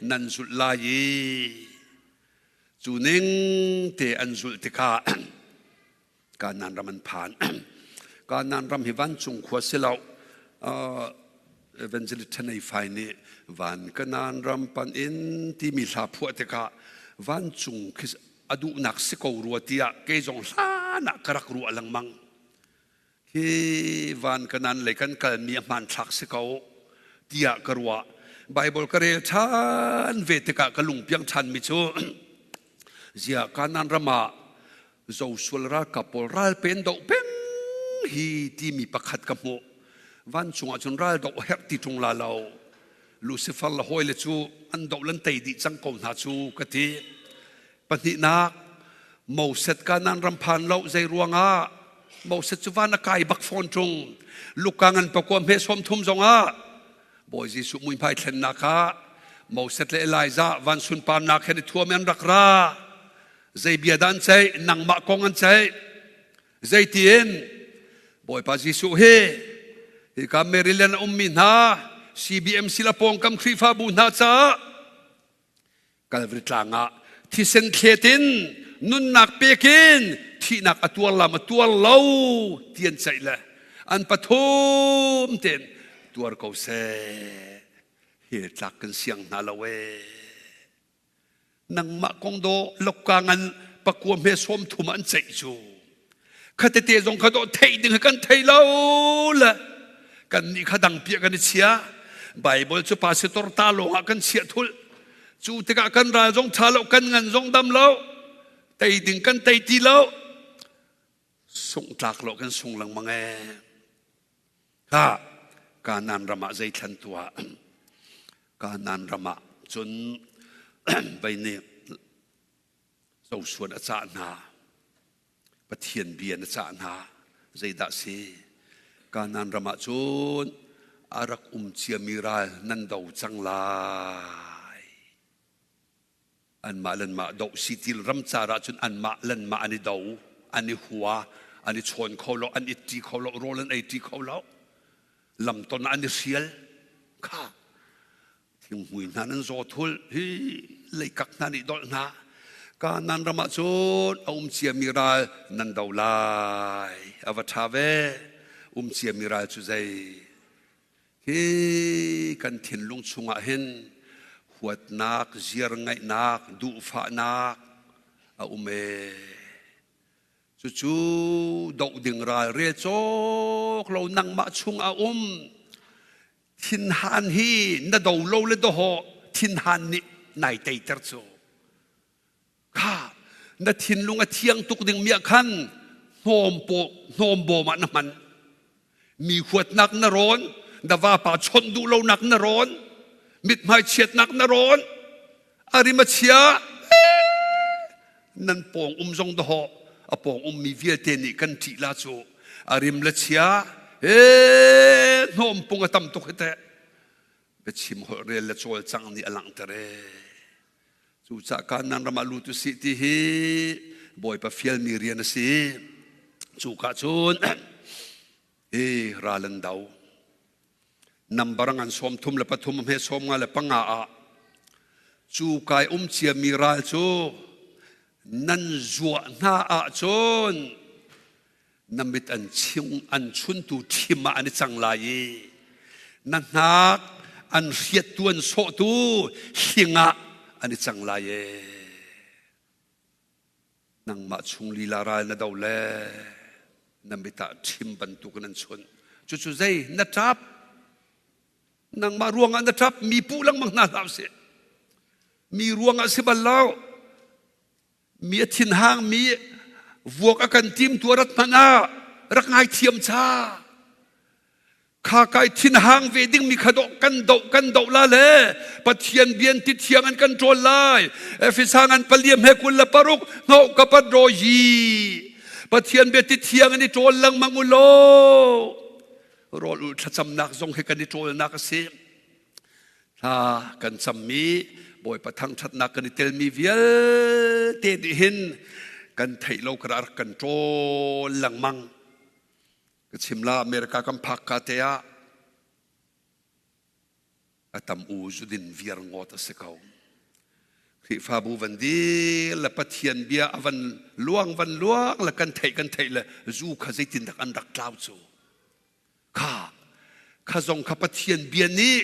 nan zulh lai i cu ning te an zulh tikah Kanaan ram an phan. Kanaan ram hi vancung khua si lo. Evangelist Thanei Fai nih van Kanaan ram pan in timi hla phuah tikah vancung khi a duhnak si ko rua tiah kei zong hlan ah ka rak ruah lengmang. Hi van Kanaan lei kan kalmi a hmanthlak si ko tiah ka ruah. Bible ka rel ṭhan ve tikah ka lungpiang ṭhanmi cu ziah Kanaan ram ah Zosual ralkap pawl ralpen doh peng hi timi pakhat ka hmuh. Vancung ah cun ral doh herh ti ṭung la lo. Lucifer le hawile cu an doh lan tei dih cang ko hna cu ka ti. Pahnihnak, Moses Kanaan ram phan lo zei ruangah Moses cu van a kai bak fawn ṭung. Luka ngan pakua hme 30 zongah Bawi Jesuh muihmai thlennak ah Moses le Elijah van sunparnak he ni thuam an rak ra. Zei bia dah an ceih? Nangmah kong an ceih. Zeitiin Bawipa Jesuh hi hika Maryland a ummi hna CBMC la pawngkam Khrihfabu hna caah Calvary tlang ah thisen thlet in nunnak pek in thihnak a tuar lam a tuar lo ti an ceih le an pathum tein tuar ko seh hi tlak kan siang hna lo ee Nangmah kong daw lokka ngan pakua hme 30 an ceih cu. Khatete zong kha dawh theih ding kan thei lo le kan nih kha dang piah kan i chia. Bible cu pastor ta lawng ah kan chiah thul. Cu tikah kan ral zong ṭha lo, kan ngan zong dam lo, tei ding kan tei ti lo. Sungh tlak lo kan sung lengmang ee. Ka Kanaan ram ah zei thlan tuah Kanaan ram ah cun vei nih Joshua a cah hna Pathian bia na cah hna zeidah si? Kanaan ram ah cun a rak um ciami ral nan do cang lai. Anmah le anmah doh sitil ramcar ah cun anmah le anmah an i do, an i hua, an i chawn kho lo, an it ṭi kho lo, rawl an ei ṭi kho lo. Lamton ah an i hrial. Kha thinghmui hna nan zaw thul hi leikak hna nih dolh hna. Kanaan ram ah cun a um ciami ral nan do lai. A va ṭha ve. Um ciami ral cu zei? Hi kan thinlung chungah hin huatnak, ziarngaihnak, duhfahnak a um ee. Cucu doh ding ral rel cawk lo nangmah chung a um. Thinhan hi na do lo le dohawh thinhan nih nai teiter cu. Kha na thinlung a thiang tuk ding mi ah khan hnawm paw hnawm bawm ah na hman. Mi huatnak na rawn, na vapa chawnh duh lonak na rawn, mithmai chiatnak na rawn, a rim a chia, nan pawng um zong dahawh a pawng ummi vialte nih kan ṭih la cu a rim le chia he hnawm pung a tam tuk hi teh biachim holh rel le cawlcangh nih a langhter ee. Cucaah Kanaan ram ah lut usih ti hi Bawipa fialmi rian a si. Cuka cun hi ral an do. Nambar ngan 33 hme 55 ah cu kai um ciami ral cu nan zuah hna ahcun na mit an chung an chuntu ṭhim ah an i cang lai i na hnak an hriattu an sawhtu hling ah an i cang lai e nangmah chung lila ral na do le na mit ah ṭhim bantuk in an chunh cucu zei na ṭap nangmah ruangah na ṭap mi puh lengmang hna hlah usih mi ruangah si bal lo Mi a thinhang mi vuak a kan tim tu rat hmanh ah rak ngaithiam cha. Kha kai thinhang ve ding mi kha doh kan doh kan doh la le Pathian bian ti thiang an kan ṭawl lai. Efesa ngan paliam he 26 hnawh ka pat ro yi. Pathian bia ti thiang an i ṭawl lengmang u law. Rawl ul thlacamnak zong hi kan i ṭawlnak a si. Thla kan cammi Bawipa thangṭhatnak kan i telmi vialte nih hin kan theih lo kar rak kan ṭawl lengmang. Ka chim la America kan phak ka te ah a tam u zudin viar ngawt a si ko. Khrihfabu van dil le Pathian bia a van luang van luang le kan theih kan theih le zu kha zeitindak an rak tlau cu. Kha kha zong kha Pathian bia nih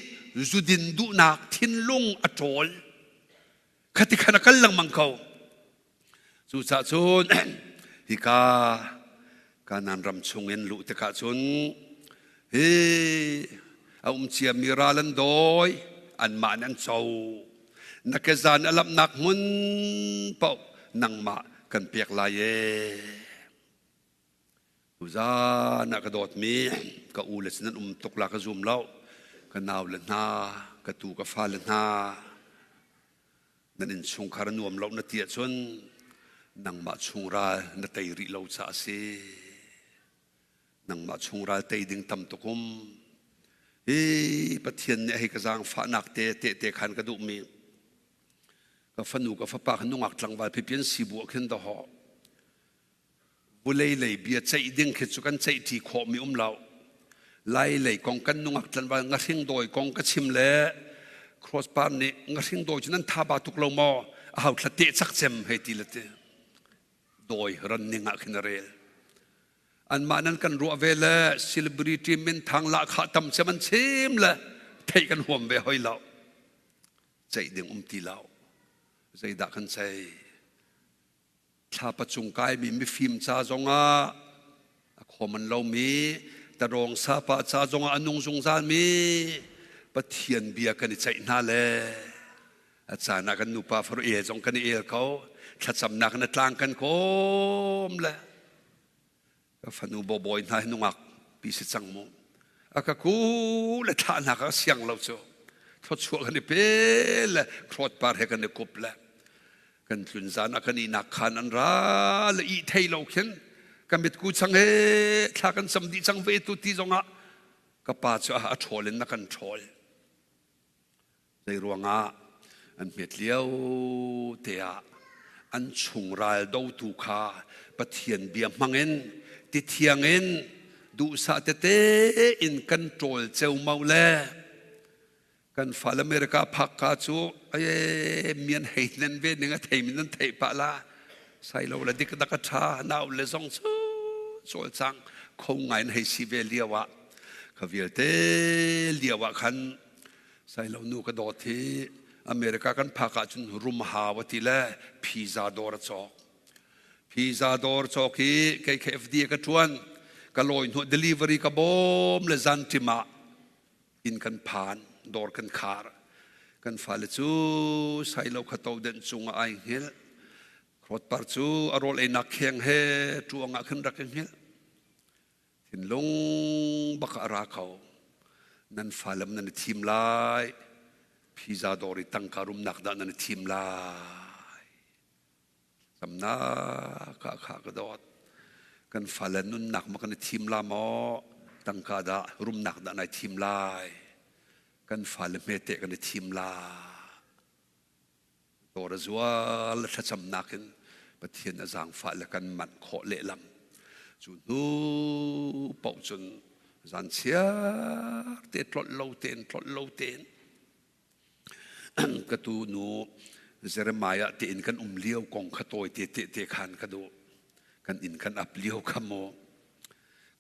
zudin duhnak thinlung a ṭawl. Khati khan a kal lengmang ko. Cucaah cun hika Kanaan ram chungin luh tikah cun hi a um ciami ral an dawi anmah nih an co. Na kezan a lamhnak hmun paoh nangmah kan pek lai ee. Tuzaan ah ka dawtmi ka u le sin an um tuk la ka zum lo. Ka nau le hna, ka tu ka fale hna, nan innchungkhar a nuam lo na ti ahcun nangmah chungral na tei rih lo caah a si. Nangmah chungral tei ding tam tuk um. Hi Pathian nih hei ka zaangfahnak te tehte khan ka duhmi ka fanu ka fapa kha nungak tlangval pipi an si bu ah khin dahawh Vulei lei bia ceih ding khi cu kan ceihṭi khawhmi um lo. Lai lei kong kan nungak tlanval ngahring dawi kong ka chim le crossbar nih ngahring dawi cu nan tha ba tuk lo maw? A hau thla teh cak cem hei ti le ti. Dawi running ah khin a rel. Anmah nan kan ruah ve le celebrity minthang lahkhah tam cem an chim le theih kan huam ve hoi lo. Ceih ding um ti lo. Zeidah kan ceih? Thlapa cung kaimi mifim ca zongah a common lomi tarawng sapa ca zongah a nung zungzalmi Pathian bia kan i ceih hna le a caan ah kan nupa faru el zong kan i el ko thlacamnak na tlang kan kawm le Ka fanu bawbawi hna hi nungak pi si cang mu. A ka ku le thlah hna ka siang lo cu. Thluachuah kan i pe le khrawt par he kan i kup le kan tlun zan ah kan ihnak khan an ra le ih thei lo khin. Ka mitku chang he thla kan cam dih cang ve tu ti zongah ka pa cu a ṭhawl in na kan ṭhawl. Zei ruangah an hmet lio te ah an chung ral dotu kha Pathian bia hmangin ti thiang in duhsah tete in kan ṭawl ceumau le kan fal America phak ka cu ai mian hei nen ve ning a thei min nan theih pah la sai lo le dik dak a tha nau le zong cu cawl cang kho ngai in hei si ve lio ah kha vialte lio ah khan sai lo nu ka dawt hi America kan phak ah cun rum hau a ti le pizza dawr a cawk pizza dawr cawk hi kei kha FDA ka tuan ka lawi hnu delivery ka bawm le zan tim ah inn kan phan dawr kan khar kan fale cu sailo kha to den cungah ai hngilh Rawtpar cu a rawl einak kheng he ṭuang ah khan rak i hngilh thinlung bak ah a ra ko nan falam nan i thim lai phiza dawr i tangka rumnak dah nan i thim lai Camnak ah kha ka dawt. Kan fale nunnak ma kan i thim la maw? Tangka dah rumnak dah nai thim lai? Kan fale hmete kan i thim la. Dawr a zual thlacamnak in Pathian a zaangfah le kan manh khawh lehlam. Cu hnu paoh cun zan chiar te tlolh lo tein tlolh lo tein Ka tu nu Jeremiah tein kan um lio kong kha tawi te te khan ka duh. Kan inn kan ap lio kha maw.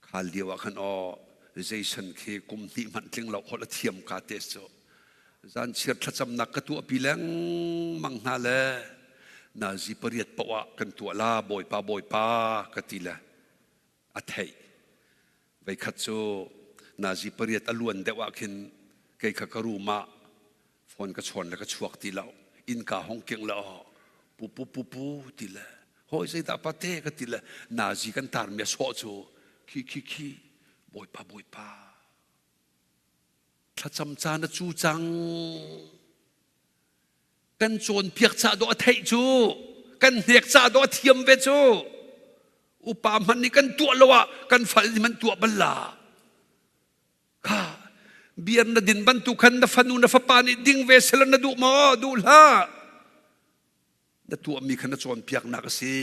Kha lio ah khan aw Jason khi kum hnih hmanh tling lo holh a thiam ka te cu. Zan chiar thlacamnak ka tuah pi lengmang hna le nazi pariat paoh ah kan tuah la bawipa bawipa ka ti le a theih. Veikhat cu nazi pariat a luan deuh ah khin kei kha ka room ah phone ka chawn le ka chuak ti lo. Innka hong keng le aw pu pu pu pu ti le hawi zeidah pate ka ti le nazi kan tarmi a sawh cu khi khi khi bawipa bawipa thlacam caan a cu cang. Kan cawnpiak cah dawh a theih cu kan hnek cah dawh a thiam ve cu upa hmanh nih kan tuah lo ah kan fal nih man tuah bal la kha beer na din bantuk khan na fanu na fapa nih ding ve sela na duh maw duh hlah na tuahmi kha na cawnpiaknak a si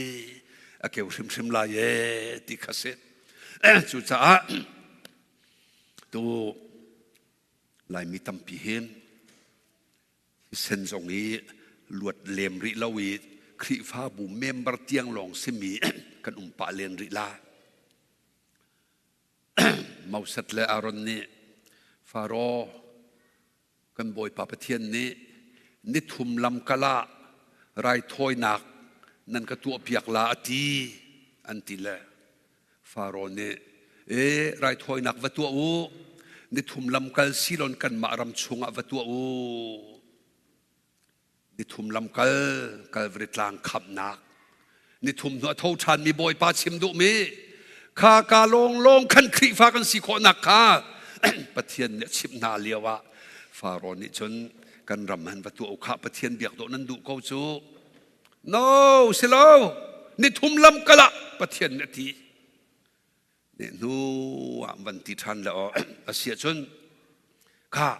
a keu hrimhrim lai e ti kha si cucaah tu Laimi tampi hin Thisen zong i luat lem rih lo i Khrihfabu member tiang lawng simi kan um pah len rih la. Moses le Aaron nih Faro kan Bawipa Pathian nih nithum lamkal ah raithawinak nan ka tuahpiak la a ti an ti le Faro nih, E, raithawinak va tuah u, nithum lamkal silon kanmah ram chungah va tuah u. Nithum lamkal Kalvari tlang khamnak. Nithum hnu a tho ṭhanmi Bawipa chim duhmi kha ka lawnglawng khan Khrihfa kan si khawhnak kha Pathian nih a chimh hna lio ah Faro nih cun kan ram han va tuah u khah Pathian biak dawh nan duh ko cu. No, si lo. Nithum lam kal ah Pathian nih a ti. Ne hnu ah van ti ṭhan le aw a si ahcun kha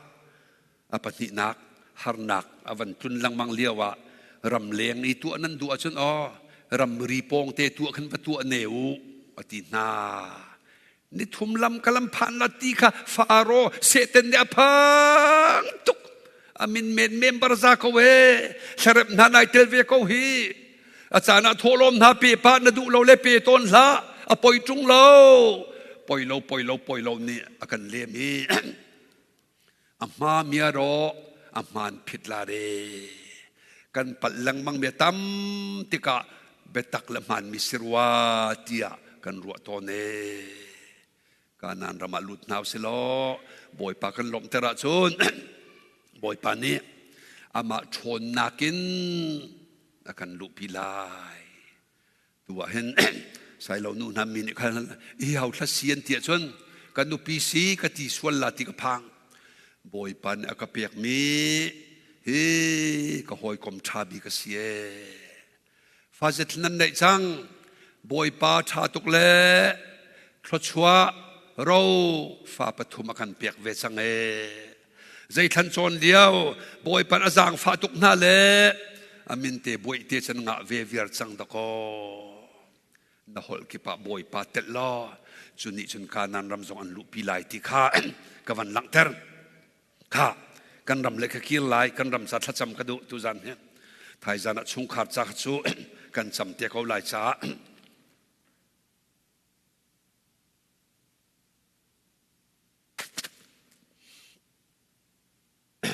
a pahnihnak harnak a van tlun lengmang lio ah ramleng i tuah nan duh ahcun aw ramri pawng te tuah khan va tuah ne u a ti hna. Nithum lam ka lam phan la ti kha Faro Satan nih a phang tuk. A min men member za ko e. Hlarep hna nai tel ve ko hi. A caan ah thawhlawm hna pe pa na duh lo le pe tawn hlah. A poi ṭung lo. Poi lo poi lo poi lo nih a kan lem i a hma mia rawh a hmaan phit la re. Kan palh lengmang mi a tam tikah biatak le hmaanmi si rua tiah kan ruah tawn ee. Kanaan ram ah lut hna usih law Bawipa kan lawmhter ahcun Bawipa nih amah ṭhawnnak in a kan luhpi lai. Tu ah hin sailo nu hna mi nih khan i hau thla si an ti ahcun ka nupi si ka ti sual la ti ka phang. Bawipa nih a ka pekmi hi ka hawikom ṭha bik a si ee. Fazet nan neih cang. Bawipa ṭha tuk le thluachuah ro fa pathum a kan pek ve cang ee. Zeithlan cawn lio Bawipa a zaangfah tuk hna le a min te bawihte can ngah ve viar cang dakaw. Na holh kip ah Bawipa telh law cu nih cun Kanaan ram zong an luhpi lai ti kha ka van langhter. Kha kan ram le ka kir lai kan ram ca thlacam ka duh tuzan hi thaizan ah chungkhar ca cu kan cam te ko lai caah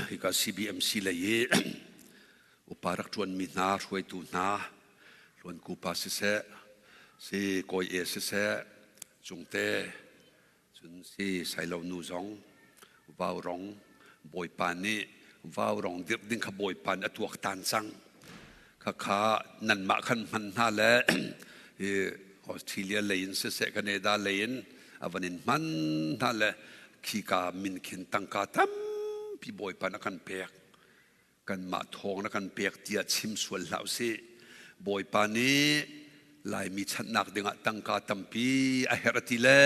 hika CBMC lei i upa rak ṭuanmi hna hruaitu hna Hluanku pa siseh si Kawi E siseh Cungte Cun si Sailo nu zong vaurong Bawipa nih vaurong dirh ding kha Bawipa nih a tuaktan cang. Khakha nanmah khan hman hna le hi Australia lei in siseh Canada lei in a van in hman hna le khika min khin tangka tampi Bawipa nih a kan pek. Kanmah thawng na kan pek tiah chim sual hlah usih. Bawipa nih Laimi chanhnak dingah tangka tampi a herh a ti le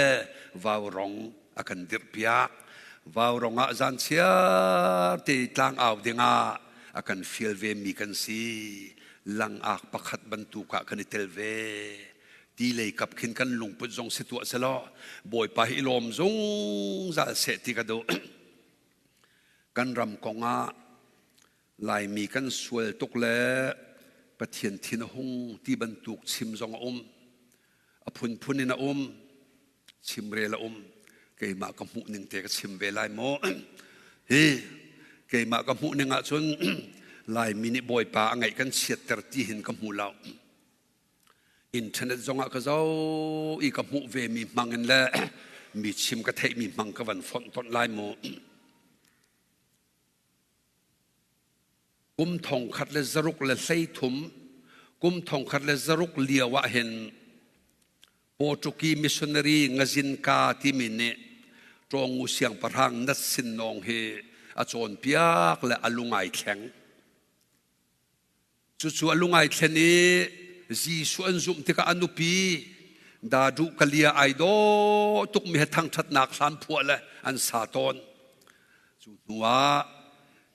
vaurong a kan dirhpiak. Vaurong ah zan chiar te tlangau dingah a kan fial ve mi kan si. Langak pakhat bantuk ah kan i tel ve. Ti lei kap khin kan lungput zong si tuah selaw Bawipa hi i lawm zungzal seh ti ka duh. Kan ram kongah Laimi kan sual tuk le Pathian thin a hung ti bantuk chim zong a um. A phunphun in a um. Chimrel a um. Keimah ka hmuh ning te ka chim ve lai maw? Hi keimah ka hmuh ning ahcun Laimi nih Bawipa a ngaih kan chiatter ti hin ka hmu lo. Internet zongah ka zoh i ka hmuh ve mi hmang in le mi chim ka theih mi hmang ka van fonh tonh lai mu. Kum thong khat le zaruk le 13 kum thong khat le zaruk lio ah hin Portuguese missionary Ngazinka timi nih Ṭawngu siangpahrang Nat Sin Nawng hi a cawnpiak le a lungai thleng. Cucu a lung ai thlen i Jesuh an zumh tikah a nupi Dadu Kalia ai dawh tukmi he thangṭhatnak hlan phuah le an sa tawn. Cu hnuah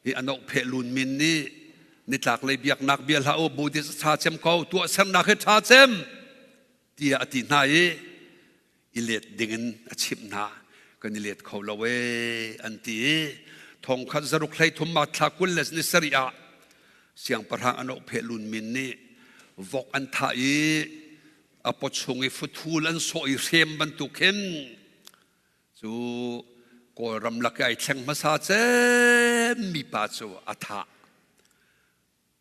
hi a nohpheh lun min nih nitlaklei biaknak bia hlah u Buddhist ṭha cem ko tuahsernak hi ṭha cem tiah a ti hna i i let dingin a chimh hna kan i let kho lo ee an ti i thongkhat zaruk hlei thum ma thla 20 le ni sarih ah siangpahrang an phe lun min nih vok an thah i a pawchung i futhul an sawh i hrem bantuk khin cu kawlram lak i ai thleng hmasa cem mi pa cu a thah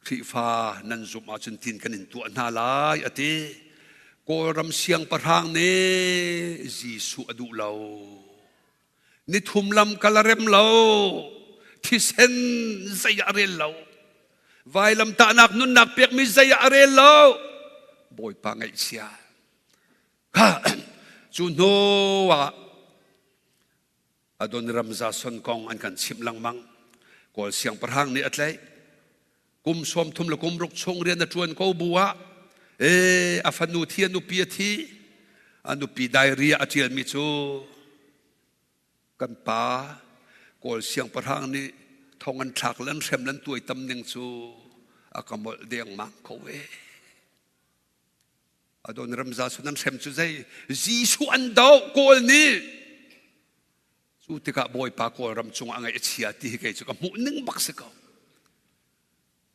Khrihfa nan zumh ahcun tin kan in tuah hna lai a ti. Kawlram siangpahrang nih Jesuh a duh lo. Nithum lam kal a rem lo. Thisen zei ah a rel lo. Vailamtahnak nunnak pekmi zei ah a rel lo. Bawipa ngaihchia. Kha cu hnu ah Adoniram Jason kong an kan chimh lengmang. Kawl siangpahrang nih a tlaih. Kum 30 le kum ruk chung rian a ṭuan ko bu ah ee a fanu thi a nupi a thi. A nupi diary ah a ṭialmi cu kan pa Kawl siangpahrang nih thong an thlak le an hrem le an tuaitam ning cu a ka molh dengmang ko ee. Adoniram Jason an hrem cu zei Jesuh an doh Kawl nih cu tikah Bawipa Kawlram cungah a ngaih a chia ti hi kei cu ka hmuh ning bak si ko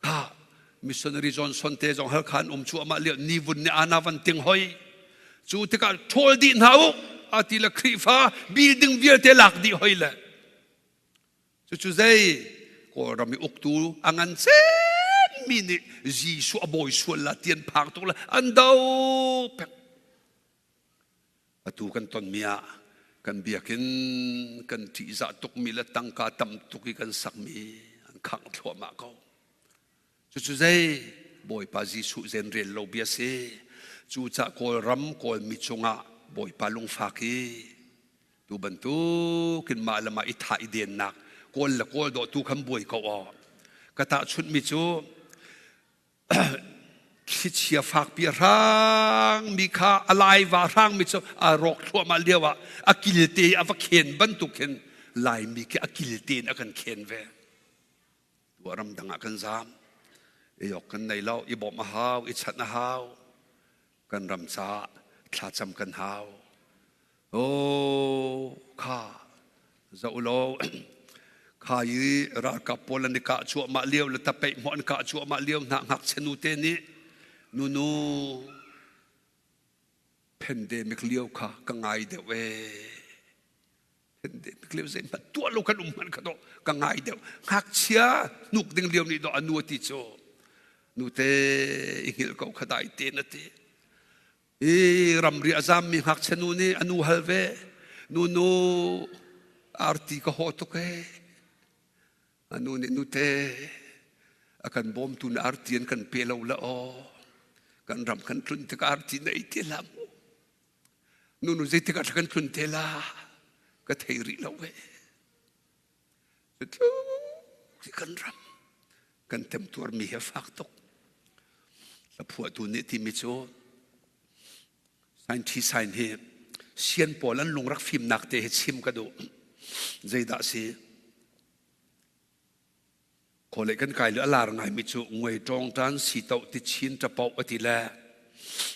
kha missionary Johnson te zong Halkha an um cu amah lio ni vun nih ana van ting hoi cu tikah ṭhawl dih hna u a ti le Khrihfa building vialte lak dih hoi le Cucu zei Kawlram i uktu a ngan cemmi nih Jesuh a bawi sual la ti an phang tuk le an do pek. Atu kan tonmi ah kan biakinn kan ṭihzah tukmi le tangka tam tuk i kan sakmi an khangh thluahmah ko. Cucu zei Bawipa Jesuh zen rel lo bia si. Cucah Kawlram Kawlmi cungah Bawipa lungfak i tu bantukin mah le mah i thah i dennak Kawl le Kawl dawh tu khan buai ko aw. Ka tahchunhmi cu thli. Thlichia fakpi a hrangmi kha a laiva hrangmi cu a rawk thluahmah lio ah a kilte a va khen bantuk hin Laimi khi a kilte in a kan khen ve. Tu ah ramdang ah kan zaam. I awk kan nei lo, i bawmh a hau, i chanh a hau. Kan ram caah thlacam kan hau. Oh, kha zoh law kha i ralkap pawl an i kah cuahmah lio le tapeih hmuh an kah cuahmah lio hna ngakchia nute nih nunu pandemic lio kha ka ngai deuh ee. Pandemic lio zeihmanh tuah lo kan um hmanh kha dawh ka ngai deuh. Ngakchia hnuk ding lio nih dawh a nu a ti cu. Nute i hngilh ko kha dai tein a ti. I ramri a zammi ngakchia nu nih a nu hal ve. Nunu arti ka haw tuk ee. A nu nih nute a kan bawmtu na arti an kan pe lo la aw. Kan ram kan tlun tikah arti na ei te la mu. Nunu zeitik ah kan tlun te la ka thei rih lo ee. Cutluk kan ram kan temtuarmi hi a fak tuk. Hlaphuahtu nih timi cu Sainthi sain hi sian pawl an lung rak fimnak te hi chim ka duh. Zeidah si? Kawlei kan kai le a lar ngaimi cu nguai ṭawng ṭan si toh ti chin ṭapoh a ti le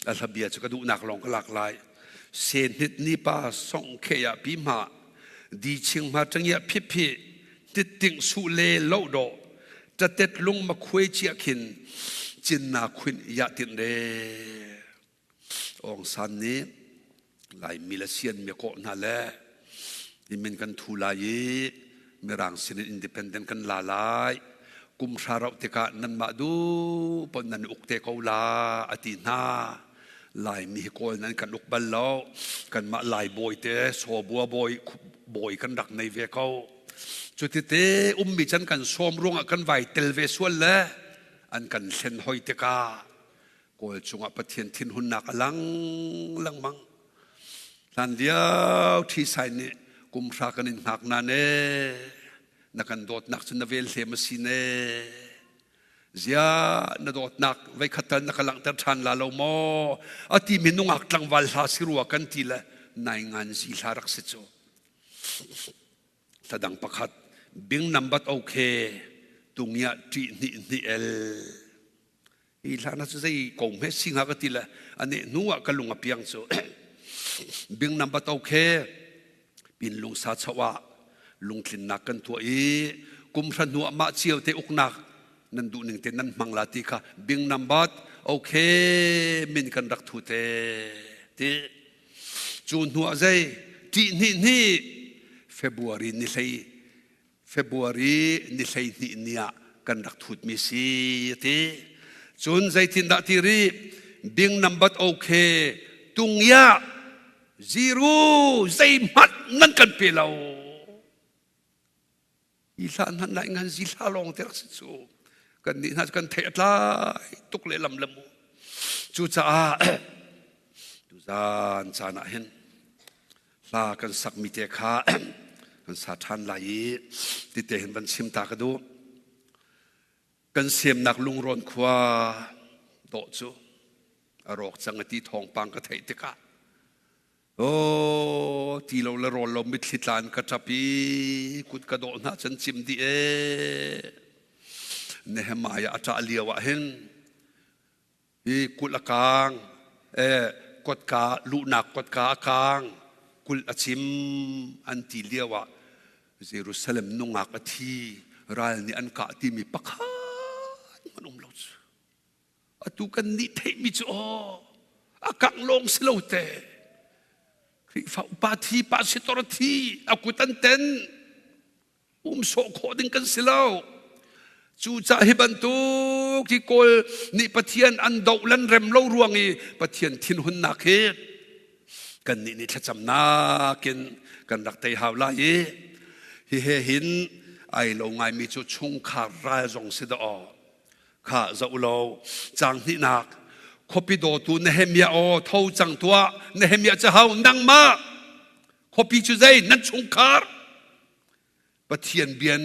a hlabia cu ka duhnak lawng ka lak lai. Senhit ni pa song khe ah pi hma di ching hma ṭangia phiphi titting su le lo do ṭatet lung ma khuai chia khin cin na khuin ya tin re. Aung San nih Laimi le Sian mi a kawh hna le i min kan thu lai i Mirang sinin independent kan la lai. Kum hra rauh tikah nanmah duh paoh nan uk te ko la a ti hna. Laimi hi Kawl nan kan uk bal lo. Kanmah Lai bawi te Sawbua bawi bawi kan rak nei ve ko. Cutite ummi can kan sawm ruangah kan vai tel ve sual le an kan hlen hoi tikah Kawl cungah Pathian thinhunnak a lang lengmang. Hlan lio ṭhi nih kum hra kan in hngak na ne na kan dawtnak cu na vel hlem a si ne. Zia na dawtnak veikhat tal na ka langhter ṭhan la lo maw? A ti mi nungak tlangval hla si rua kan ti le nai ngan zi hla rak si cu. Hla dang pakhat bing nambat okay tungia ṭih hnih hnih el. Hi hla na cu zei ko hme si hnga ka ti le ane hnu ah ka lung a piang cu bing number to khe pin lung sa chau ah lungtlinnak kan tuah i kum hra hnu ah mah cio te uknak nan duh ning te nan hmang la ti kha bing number okay min kan rak thu te ti cu hnu ah zei ṭih hnih hnih February ni hlei February ni 12 ni ah kan rak thutmi si a ti. Cun zeitindah ti rih bing nambat okay tungya zero zeihmanh nan kan pe lo. Hi hla hmanh lai ngan zi hla lawng te rak si cu. Kan nih hna cu kan theih a tlai tuk lehlam le mu. Cucaah tuzaan caan ah hin hla kan sakmi te kha kan sa ṭhan lai i tite hin van chim ta ka duh. Kan semnak lungrawn khua dawh cu a rawk cang a ti thawngpang ka theih tikah Oh, ti lo le rawl lo mitthli tlan ka ṭap i kut ka dawh hna cun cim dih ee. Nehemiah a ṭah lio ah hin hi kulh a kaang kotka luhnak kotka a kaang kulh a cim an ti lio ah Jerusalem nungak a thi ral nih an kah timi pakhat hmanh um lo cu atu kan nih theihmi cu aw a kangh lawng si lo te Khrihfa upa thi pastor thi a kut an ten um sawh khawh ding kan si lo. Cucaah hi bantuk hi Kawl nih Pathian an doh lan rem lo ruang i Pathian thinhunnak hi kannih nih thlacamnak in kan rak tei hau lai i hi he hin ai lo ngaimi cu chungkhar ral zong si dawh kha zoh lo cang hnihnak khuapi dawtu Nehemiah aw tho cang tuah Nehemiah cu hau nangmah khuapi cu zei nan chungkhar Pathian bian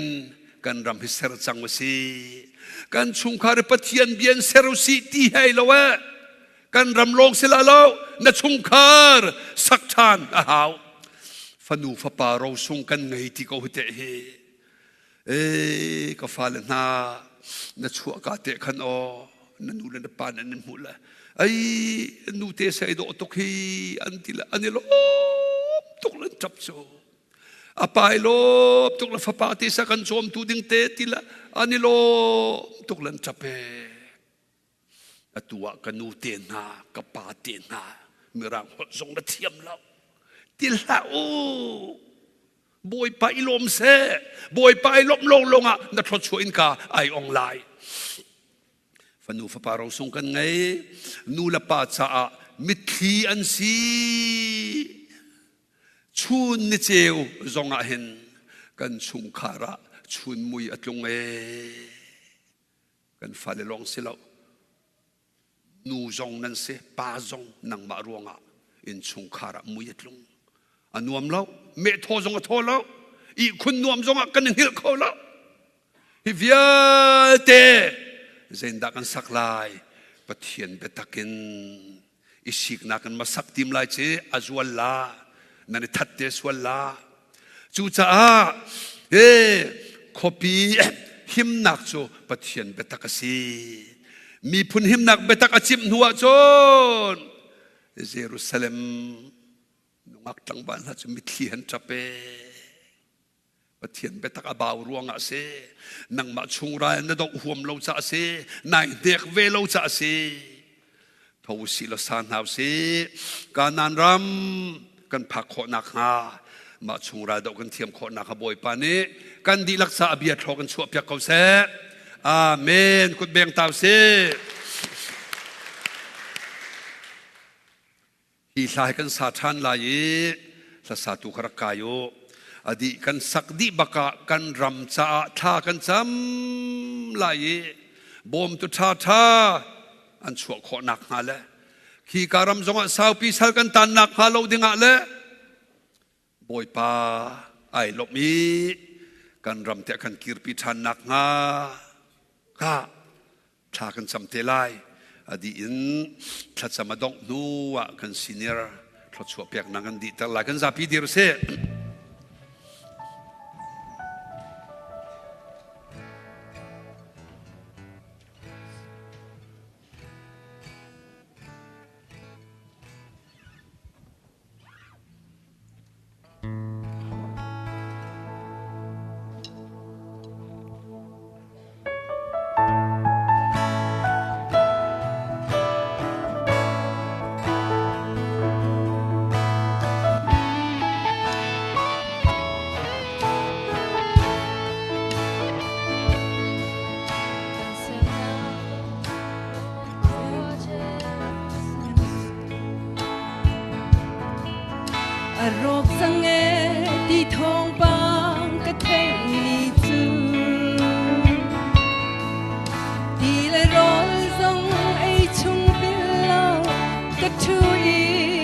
Kan ram hi ser cang usih. Kan chungkhar hi Pathian bia in ser usih ti hei lo eh. Kan ram lawng si la lo, na chungkhar sak ṭhan a hau. Fanu fapa rosung kan ngei ti ko hi teh hi. Ee, ka fale hna, na chuah ka te khan aw, na nu le na pa nan in hmuh le, ai nu te sai dawh tuk hi an ti le an i lawm tuk le ṭap cu. A pa i lawm tuk le fapa te sa kan cawmtu ding te ti le an i lawm tuk le an ṭap ee. Atu ah ka nu te hna, ka pa te hna, mirang holh zong na thiam lo. Ti hlah u. Bawipa i lawm seh. Bawipa i lawmh lawnglawng ah na thluachuah in ka ai ong lai. Fanu fapa rosung kan ngei. Nu le pa caah mitthli an si. Chun ni ceu zong ah hin kan chungkhar ah chun mui a tlung ee. Kan fale lawng si lo. Nu zong nan si, pa zong nangmah ruangah innchungkhar ah mui a tlung. A nuam lo, meh thaw zong a thaw lo, ihkhun nuam zong ah kan i hngilh kho lo. Hi vialte zeindah kan sak lai? Pathian biatak in i siknak in ma sak tim lai ci a zual la nan i that te sual la. Cucaah he khuapi himnak cu Pathian biatak a si. Miphun himnak biatak a cimh hnu ah cun Jerusalem nungak tlangval hna cu mitthli han ṭap ee. Pathian biatak a bau ruangah a si. Nangmah chungral na doh huam lo caah a si. Nai hnek ve lo caah a si. Tho usih law sa hna usih. Kanaan ram kan phak khawh nakhnga mah chungral doh kan thiam khawh nakhnga Bawipa nih kan dihlak caah a bia thlaw kan chuahpiak ko seh. Amen. Kut beng ta usih. Hi hla hi kan sa ṭhan lai i hlasatu kha rak kai u. A dih kan sak dih bak ah kan ram caah thla kan cam lai i bawmtu ṭhaṭha an chuah khawh nakhnga le khi ka ram zongah saupi sal kan tan nakhnga lo dingah le Bawipa ai lawmh i kan ram te a kan kirpi ṭhan nakhnga ka thla kan cam te lai. A dih in thlacam a dongh hnu ah kan senior thluachuah peknak kan dihter lai. Kan zapi dir sih. A rawk cang ee ti thawngpang ka theih ni cu ti le rawl zong ei chung bil lo ka ṭhu i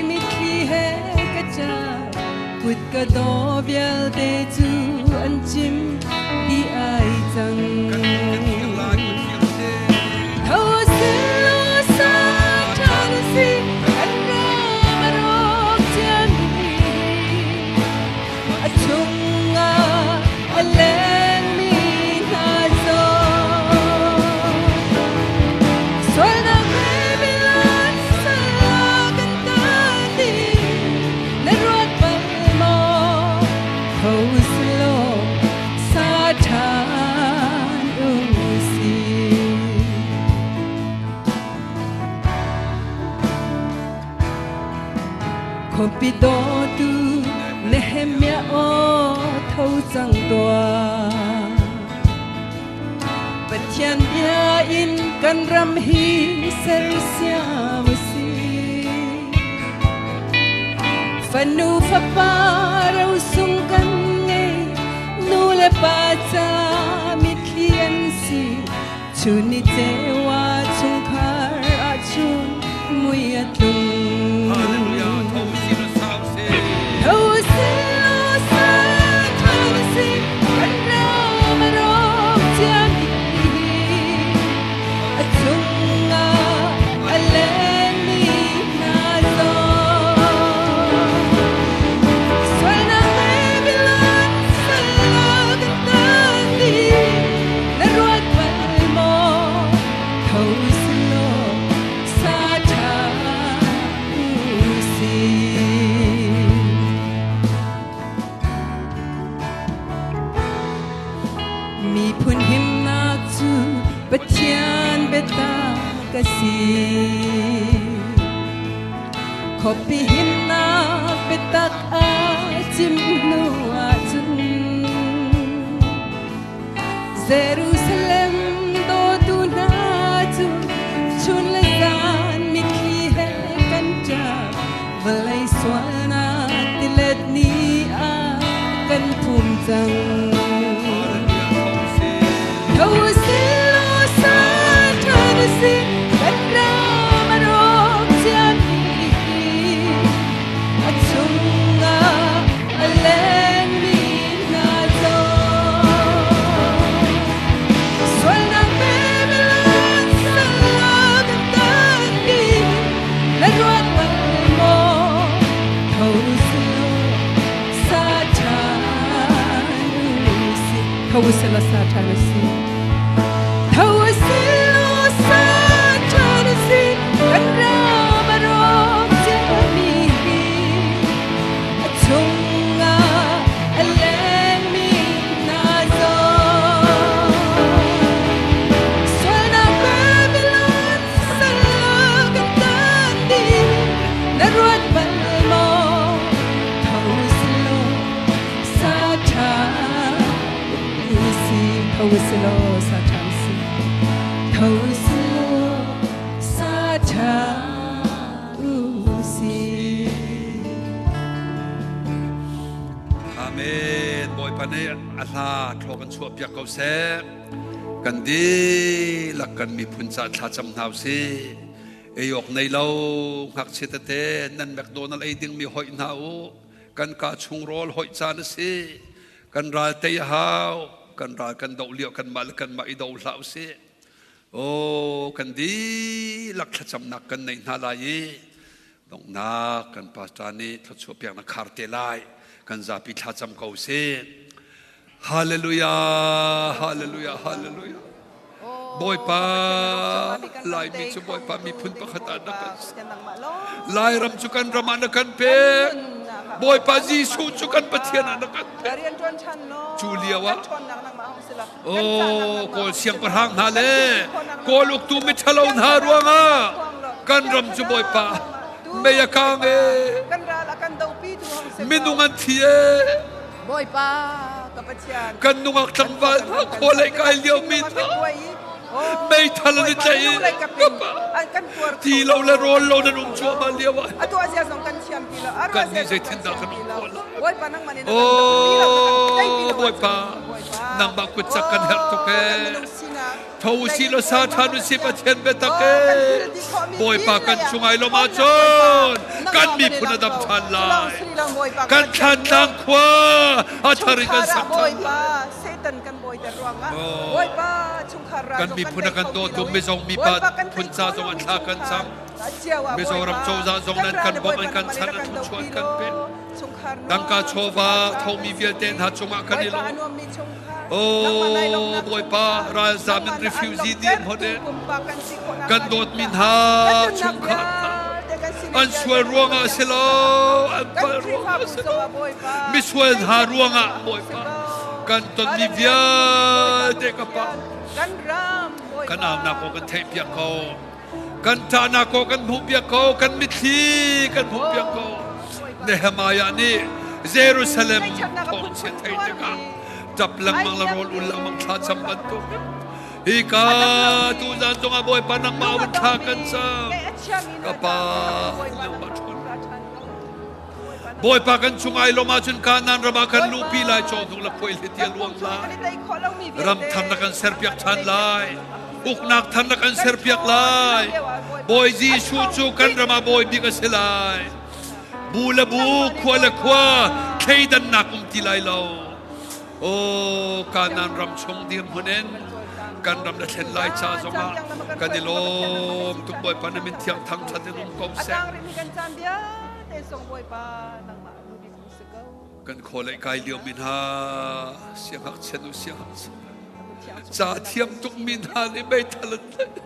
mitthli he ka ṭap kut ka daw vialte cu an cim ti ai cang. Tho silo sa ṭhan si kan ram a rawk ciami a chungah a lengmi hna zong sualnak he bilan sal kan tan dih na ruat bal maw? Tho silo sa ṭhan u sih. Khuapi dawtu Nehemiah aw tho cang tuah. Pathian bia in kan ram hi sersiam u sih. Fanu fapa rosung kan ngei, nu le pa ca mitthli an si. Chun ni cewa chungkhar ahcun mui a tlung. Hallelujah. Tho si la sau si. Tho si lo sa tho si kan ram a rawk. Pathian biatak a si. Khuapi himnak biatak a chim hnu ahcun Jerusalem dawtu hna cu chun le zan mitthli he kan ṭap. Vawlei sualnak tilet nih a kan phum cang. Tho usih law sa ṭhan usih, kan ram a rawk ciami hi. A chungah a lengmi hna zong. Sualnak Babylon sal ah kan tanpi, na ruat bal maw? Tho usih law sa ṭhan usih. Tho usih law sa ṭhan usih. Tho usih law sa ṭhan usih, kan ram a rawk ciami hi. A chungah a lengmi hna zong. Sualnak Babylon sal ah kan tan dih, na ruat bal maw? Tho usih law sa ṭhan usih. Tho usih law sa ṭhan usih. Tho usih law sa ṭhan usih. Amen. Bawipa nih a hla thlaw kan chuah piak ko seh. Kan dihlak kan miphun ca thlacam hna usih. Ei awk nei lo ngakchia tete nan McDonald ei dingmi hoih hna u. Kan ka chung rawl hoih caan a si. Kan ral tei a hau. Kan ral kan doh lio kanmah le kanmah i do hlah usih. Aw kan dihlak thlacamnak kan nei hna lai i donghnak kan pastor nih thluachuah piaknak khar te lai. Kan zapi thlacam ko sih. Hallelujah, hallelujah, hallelujah. Bawipa, Laimi cu Bawipa miphun pakhat ah na kan Lairam cu kan ram ah na kan pek. Bawipa Jesuh cu kan Pathian ah na kan pek. Cu lio ah Oh, Kawl siangpahrang hna le Kawl uktu miṭhalo hna ruangah kan ram cu Bawipa mei a kang e. Minung an thi e. Bawipa ka Pathian. Kan nungak tlangval hna khua lei kai lio mi hna meithal an i tlaih i ti lo le rawl lo nan um cuahmah lio ah Atu azia zong kan thiam ti lo. Kan nih zeitindah kan um khawh lai? Oh Bawipa, nangmah kut cak kan herh tuk ee. Tho usih law sa ṭhan usih Pathian biatak ee. Bawipa kan chung ai lawm ahcun kan miphun a dam ṭhan lai. Kan thlantlang khua a thar in kan sak ṭhan lai. Kan miphun a kan dawtu mizong mipa phun ca zong an thla kan cam. Mizoram cozah zong nan kan bawmh an kan chan an thluachuah an kan pek. Tangka chawva thomi vialte hna cungah kan i lawm. Oh Bawipa ralzam in refugee nih hmon in kan dawtmi hna chungkhar hna an sual ruangah si lo an palh ruangah si lo misual hna ruangah Bawipa kan tonmi vialte ka pa kan aunak ko kan theihpiak ko. Kan ṭahnak aw kan hmuhpiak ko, kan mitthli kan hmuhpiak ko. Nehemiah nih Jerusalem thawngchia theih tikah ṭap lengmang le rawl ul lengmang thla cam bantuk hika tuzan zongah Bawipa nangmah un thla kan cam. Ka pa nangmah ṭhawn. Bawipa kan chung ai lawm ahcun Kanaan ram ah kan luhpi lai cawhnuk le khuaihli a luang lai. Ram thar na kan serpiak ṭhan lai. Uknak thar na kan serpiak lai. Bawi Jesuh cu kan ram ah bawi bik a si lai. Bu le bu, khua le khua, thleidannak um ti lai lo. Aw, Kanaan ram chung dirhmun in kan ram na thlen lai ca zongah kan i lawm tuk Bawipa na min thiang thangṭhat in um ko seh. Kan khualei kai lio mi hna siangngakchia nu siangngakchia ca thiam tuk mi hna nih meithal an tlaih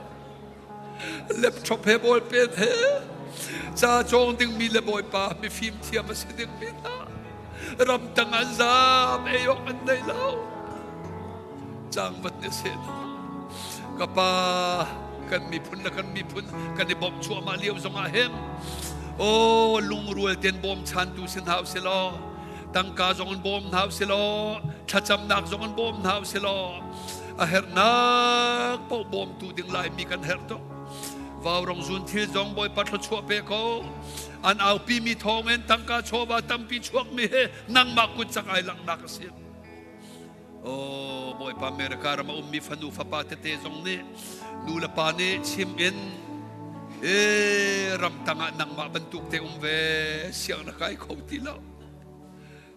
laptop he ballpen he ca cawng ding mi le bawipa mifim thiam a si ding mi hna ramtang an zaam ei awk an nei lo cangvat nih a seh hna. Ka pa kan miphun le kan miphun kan i bawmh chuahmah lio zongah hin aw lungrual ten bawm chantu si hna usih law tangka zong in bawm hna usih law thlacamnak zong in bawm hna usih law a herhnak paoh bawmtu ding Laimi kan herh tuk. Vaurong zun thil zong Bawipa thluachuah pe ko. An aupi mi thawngin tangka chawva tampi chuakmi he nangmah kut cak ai langhnak a si. Oh, Bawipa America ram a ummi fanu fapa tete zong nih nu le pa nih chim in e ramtang ah nangmah bantuk te um ve siang na kai kho ti lo.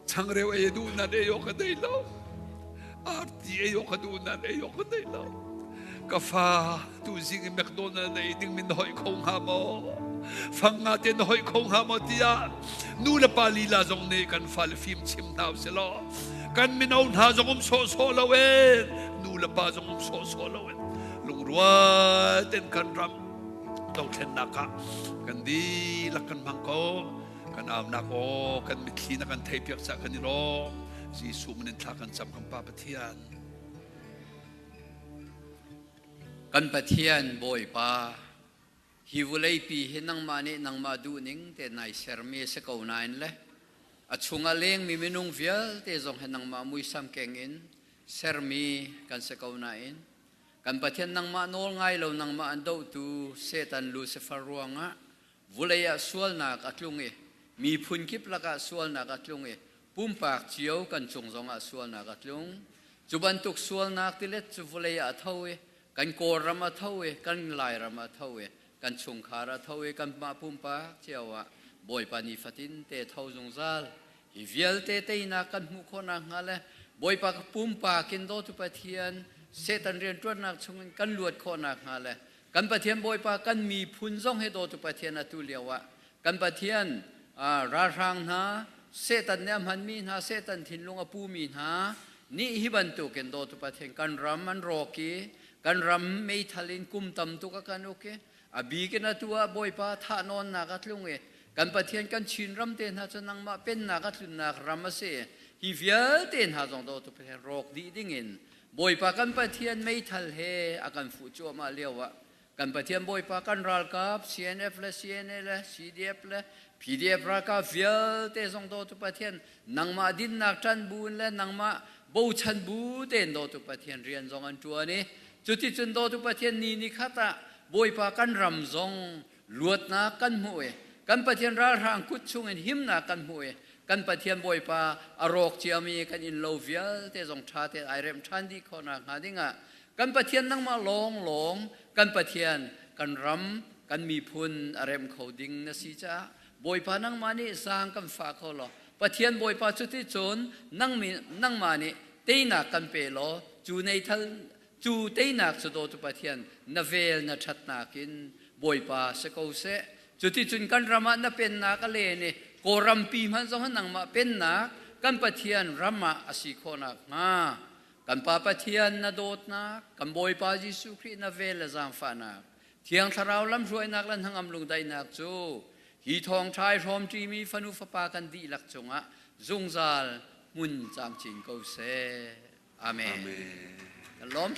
Changreu ei duh nan ei awk ka nei lo. Arti ei awk ka duh nan ei awk ka nei lo. Ka fa tu zing i McDonald na ei ding min na hoih kho hnga maw? Fang nga te na hoih kho hnga maw tiah nu le pa lila zong nih kan fale fim chim hna usih law kan mino hna zong um sawhsawh lo in nu le pa zong um sawhsawh lo in lungrual ten kan ram dothlennak ah kan dihlak kan hmang ko. Kan aunak aw kan mitthli na kan theihpiak cah kan i lawm. Jesuh min in thla kan cam kan Pa Pathian. Kan Pathian Bawipa, hi vawleipi hi nangmah nih nangmah duhning te nai sermi a si ko nain le a chungah lengmi minung vialte zong hi nangmah muisam keng in sermi kan si ko nain kan Pathian nangmah nawl ngai lo nangmah an dohtu Satan Lucifer ruangah Vulei ah sualnak a tlung i miphun kip lakah sualnak a tlung i pumpak cio kan cung zongah sualnak a tlung. Cu bantuk sualnak tilet cu vulei ah a tho i kan Kawlram a tho i kan Lairam a tho i kan chungkhar a tho i kanmah pumpak cio ah Bawipa nifatin te tho zungzal. Hi vialte teinak kan hmuh khawhnak hnga le Bawipa pumpak in dawtu Pathian Satan rianṭuannak chungin kan luat khawhnak hnga le Kan Pathian Bawipa kan miphun zong hi dawtu Pathian atu lio ah kan Pathian ralhrang hna Satan nih a hmanmi hna Satan thinlung a pumi hna nih hi bantukin dawtu Pathian kan ram an rawk i kan ram meithal in kum tam tuk a kan uk i a bik in atu ah Bawipa thahnawnnak a tlung i kan Pathian kan Chin ram te hna cu nangmah pennak a tlunnak ram a si hi vialte hna zong dawtu Pathian rawk dih dingin Bawipa kan Pathian meithal he a kan fuh cuahmah lio ah kan Pathian Bawipa kan ralkap CNF le CNA le CDF le PDF ralkap vialte zong dawtu Pathian nangmah dinnak ṭan bu in le nangmah bochan bu tein dawtu Pathian rian zong an ṭuan i cuticun dawtu Pathian ni ni khat ah Bawipa kan ram zong luatnak kan hmuh i kan Pathian ralhrang kut chungin himnak kan hmuh i kan Pathian Bawipa a rawk ciami kan innlo vialte zong ṭha tein ai remh ṭhan dih khawhnak hnga dingah kan Pathian nangmah lawnglawng kan Pathian kan ram kan miphun a rem kho ding na si caah Bawipa nangmah nih zaang kan fah kho law Pathian Bawipa cuti cun nangmah nih teinak kan pe law cu neithal Cu teinak cu dawtu Pathian na vel na ṭhatnak in Bawipa si ko seh. Cuticun kan ram ah na pennak a len i Kawlrampi hmanh zong nangmah pennak kan Pathian ram ah a si khawh nakhnga kan Pa Pathian na dawtnak, kan Bawipa Jesuh Khrih na vel le zaangfahnak, Thiang Thlarau lamhruainak le hnangam lungdaihnak cu hi thawngṭha i hrawmṭimi fanu fapa kan dihlak cungah zungzal hmun camcin ko seh. Amen. Amen. Kan lawm.